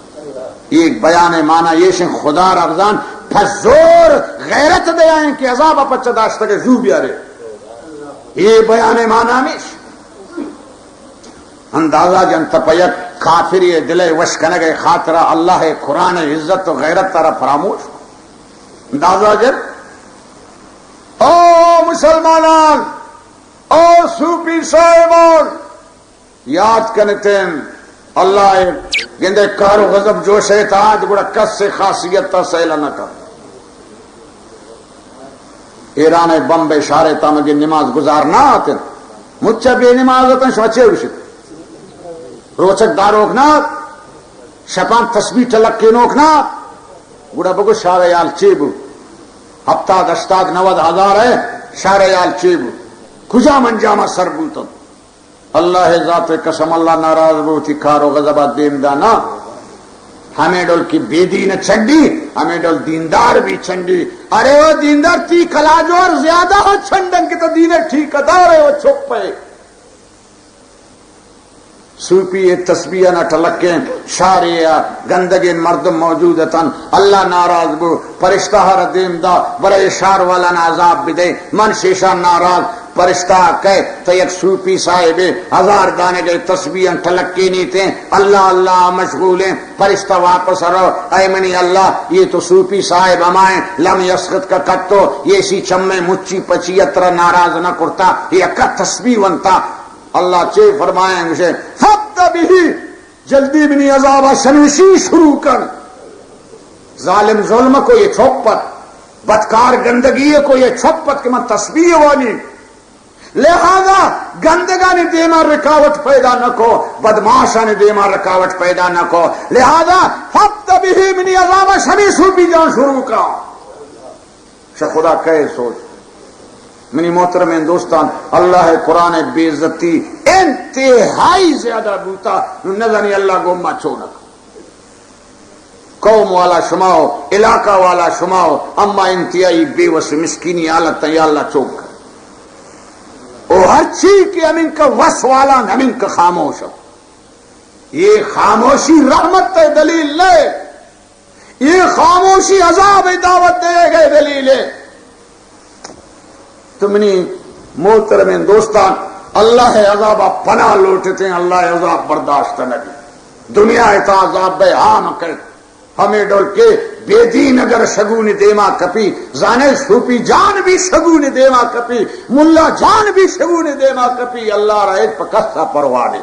یہ بیان مانا یہ شن خدا رمضان پزور غیرت دیا ہیں کہ عذاب پچ داشتگ زو بیارے۔ یہ بیان مانا ہمیش۔ اندازہ جنت پہ یک کافری دل وش کنگ خاطرہ اللہ قرآن عزت و غیرت ترا فراموش۔ اندازہ جن۔ او مسلمانان، او صوفی صاحبان، یاد کنتیں، اللہ ء گندے قہر و غضب جوش ء تہا انت، گڑا کس ء خاصیت تا سیل نہ کن۔ ایران ء بمب ء شار ء تامگی نماز گزار نہ آتن، مچ ء بے نماز اتن، شما چے گوشت؟ روچک داروک نہ آت، شپان تسبیح ٹلکینوک نہ آت، گڑا بگو شار ء حال چے بو؟ ہپتاد، ہشتاد، نود ہزار ء شار ء حال چے بو؟ کجام انجام ء سر بوتن؟ اللہ ء ذات ء قسم، اللہ ناراض بو، وتی قہر و غضب ء دیم دانا۔ ہمے ڈول کہ بے دین چڈی، ہمے ڈول دیندار بھی چنڈی۔ ارے او دیندار، تی کلاجور زیادہ ہو چنڈن کہ تو دین ء ٹھیکیدار ہے، او چپ ہے۔ صوفی ء تسبیح نہ ٹلکیں، شارے ء گندگیں مردم موجود اتن۔ اللہ ناراض بو، پرشتہ ہر دیم دا، برے شار والا نا عذاب بدے۔ من شیشان ناراض، پرشتہ کئے تو یک صوفی صاحب ہزار دانگے تسبیحاں ٹلکینیتیں، اللہ اللہ مشغولیں، پرشتہ واپس رو، اے منی اللہ، یہ تو صوفی صاحب ہمائیں، لم یسخط کا قطو، یہ سی چمے مچی پچی اترا ناراض نہ کرتا، یہ اکا تسبیح ونتا۔ اللہ چے فرمائیں گشے، فبت بہی، جلدی منی عذابا شمیشی شروع کن۔ ظالم ظلم کو یہ چوپت، بدکار گندگی کو یہ چوپت کہ من تسبیح وانی۔ لہذا گندگانی دیما رکاوٹ پیدا نہ کو، بدماشانی دیما رکاوٹ پیدا نہ کو۔ لہذا فبت بہی، منی عذابا شمی صوفی جان شروع کا۔ شہ خدا کئے سوچ۔ منی محترمیں دوستان، اللہ قرآن بے عزتی انتہائی زیادہ بوتا، نو نزانی اللہ گوما چونک۔ قوم والا شما ہو، علاقہ والا شما ہو، اما انتہائی بے وس مسکینی حالت، یا اللہ چونک۔ او ہر چی کہ ہمین کا وس والا، ہمین کا خاموش ہو۔ یہ خاموشی رحمت تے دلیل نہ ہے۔ یہ خاموشی عذاب دعوت دے گئے دلیل ہے۔ تو منی محترمیں دوستان، اللہ ءِ عذاب ءَ پناہ لوٹتیں، اللہ ءِ عذاب برداشت نہ بی۔ دنیا ءِ تہا عذاب بے عام کئے۔ ہمے ڈول کہ بے دین اگر شگون دیما کپی، زانے صوفی جان بھی شگون دیما کپی، ملا جان بھی شگون دیما کپی، اللہ را ہچ پہ کسا پرواہ نہیں۔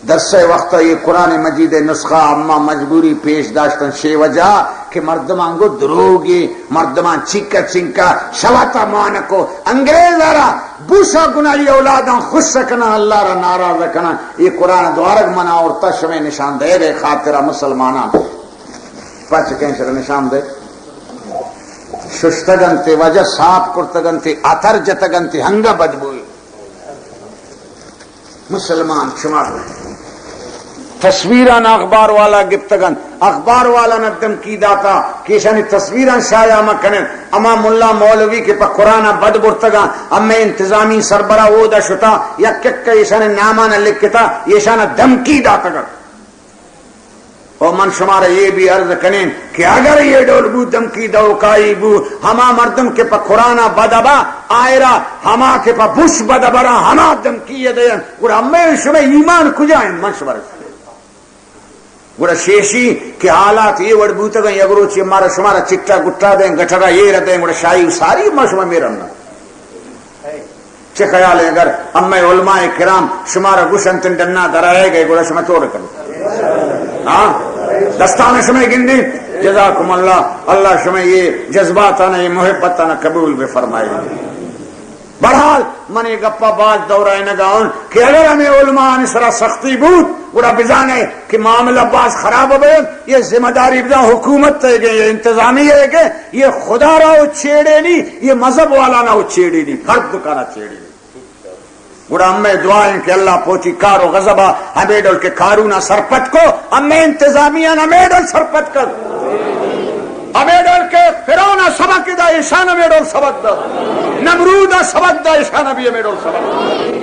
درس ءِ وقت ءَ یہ قرآن مجید ءِ نسخہ اما مجبوری پیش داشتن، شے وجہ کہ مردمان گو دروگی، مردمان چنکا چنکا شواتا مانکو انگریز ءَ را بوشا گناہی اولادان خوش کنن، اللہ را ناراض کنن۔ یہ قرآن دوارگ منا اورتا شمے نشان دے گئے خاطر مسلمانان پچ کہیں سر نشان دے ششتگنتے، وجہ صاف کرتگنتے، عطر جتگنتے، ہنگا بدبوئی۔ مسلمان شما تصویران اخبار والا گپتگن، اخبار والا نہ دھمکی داتا کہ ایشانی تصویران شائع مکنن۔ اما ملا مولوی کہ پہ قرآن بد برتگان، اما انتظامی سربراہ اودا شتا، یک یک ایشانی نامان لکھتا، ایشان دھمکی داتگن۔ او من شمارا یہ بھی عرض کنیں کہ اگر یہ ڈول بو، دھمکی دھوکائی بو، ہما مردم کہ پہ قرآن بد ابا، آئرا ہما کہ پہ بش بد ابرا، ہما دھمکی دین، گڑا ہمیں شمیں ایمان کجا ہیں؟ من شمارا گڑا شیشی کہ حالات یہ وڑ بوتگن، یک روچے مارا شمارا چٹا گٹا دیں، گٹرا یہ ردیں، گڑا شاہی ساری ما شما میرم نہ۔ چہ خیال ہے اگر امے علماء کرام شمارا گوشنت ڈنا درائے گئے، گڑا شما چوڑ کرو۔ ہاں، دستان شمے گندی۔ جزاکم اللہ، اللہ شمے یہ جذباتانا، یہ محبتانا قبول بفرمائے۔ بہرحال، من یہ گپا باز دورائنگا ہوں کہ اگر ہمیں علماء سرا سختی بود، گڑا بزانے کہ معاملہ باز خراب بے۔ یہ ذمہ داری بزان حکومت تے گئے، یہ انتظامیہ گئے، یہ خدا را وہ چھیڑے نہیں، یہ مذہب والا نہ وہ چھیڑے نہیں، فرد دکانا چھیڑے نہیں۔ گڑا ہمیں دعا ہیں کہ اللہ پوچی کار و غضبا ہمیں ڈول کے قارونا سرپد کو، ہمیں انتظامیہ ہمیں ڈول سرپد کر۔ ہمیں ڈول کے فرعونا سبق دا، ایشان ہمیں ڈول سبق دا۔ نمرودا سبق دا، ایشان بھی ہمیں ڈول سبق دا۔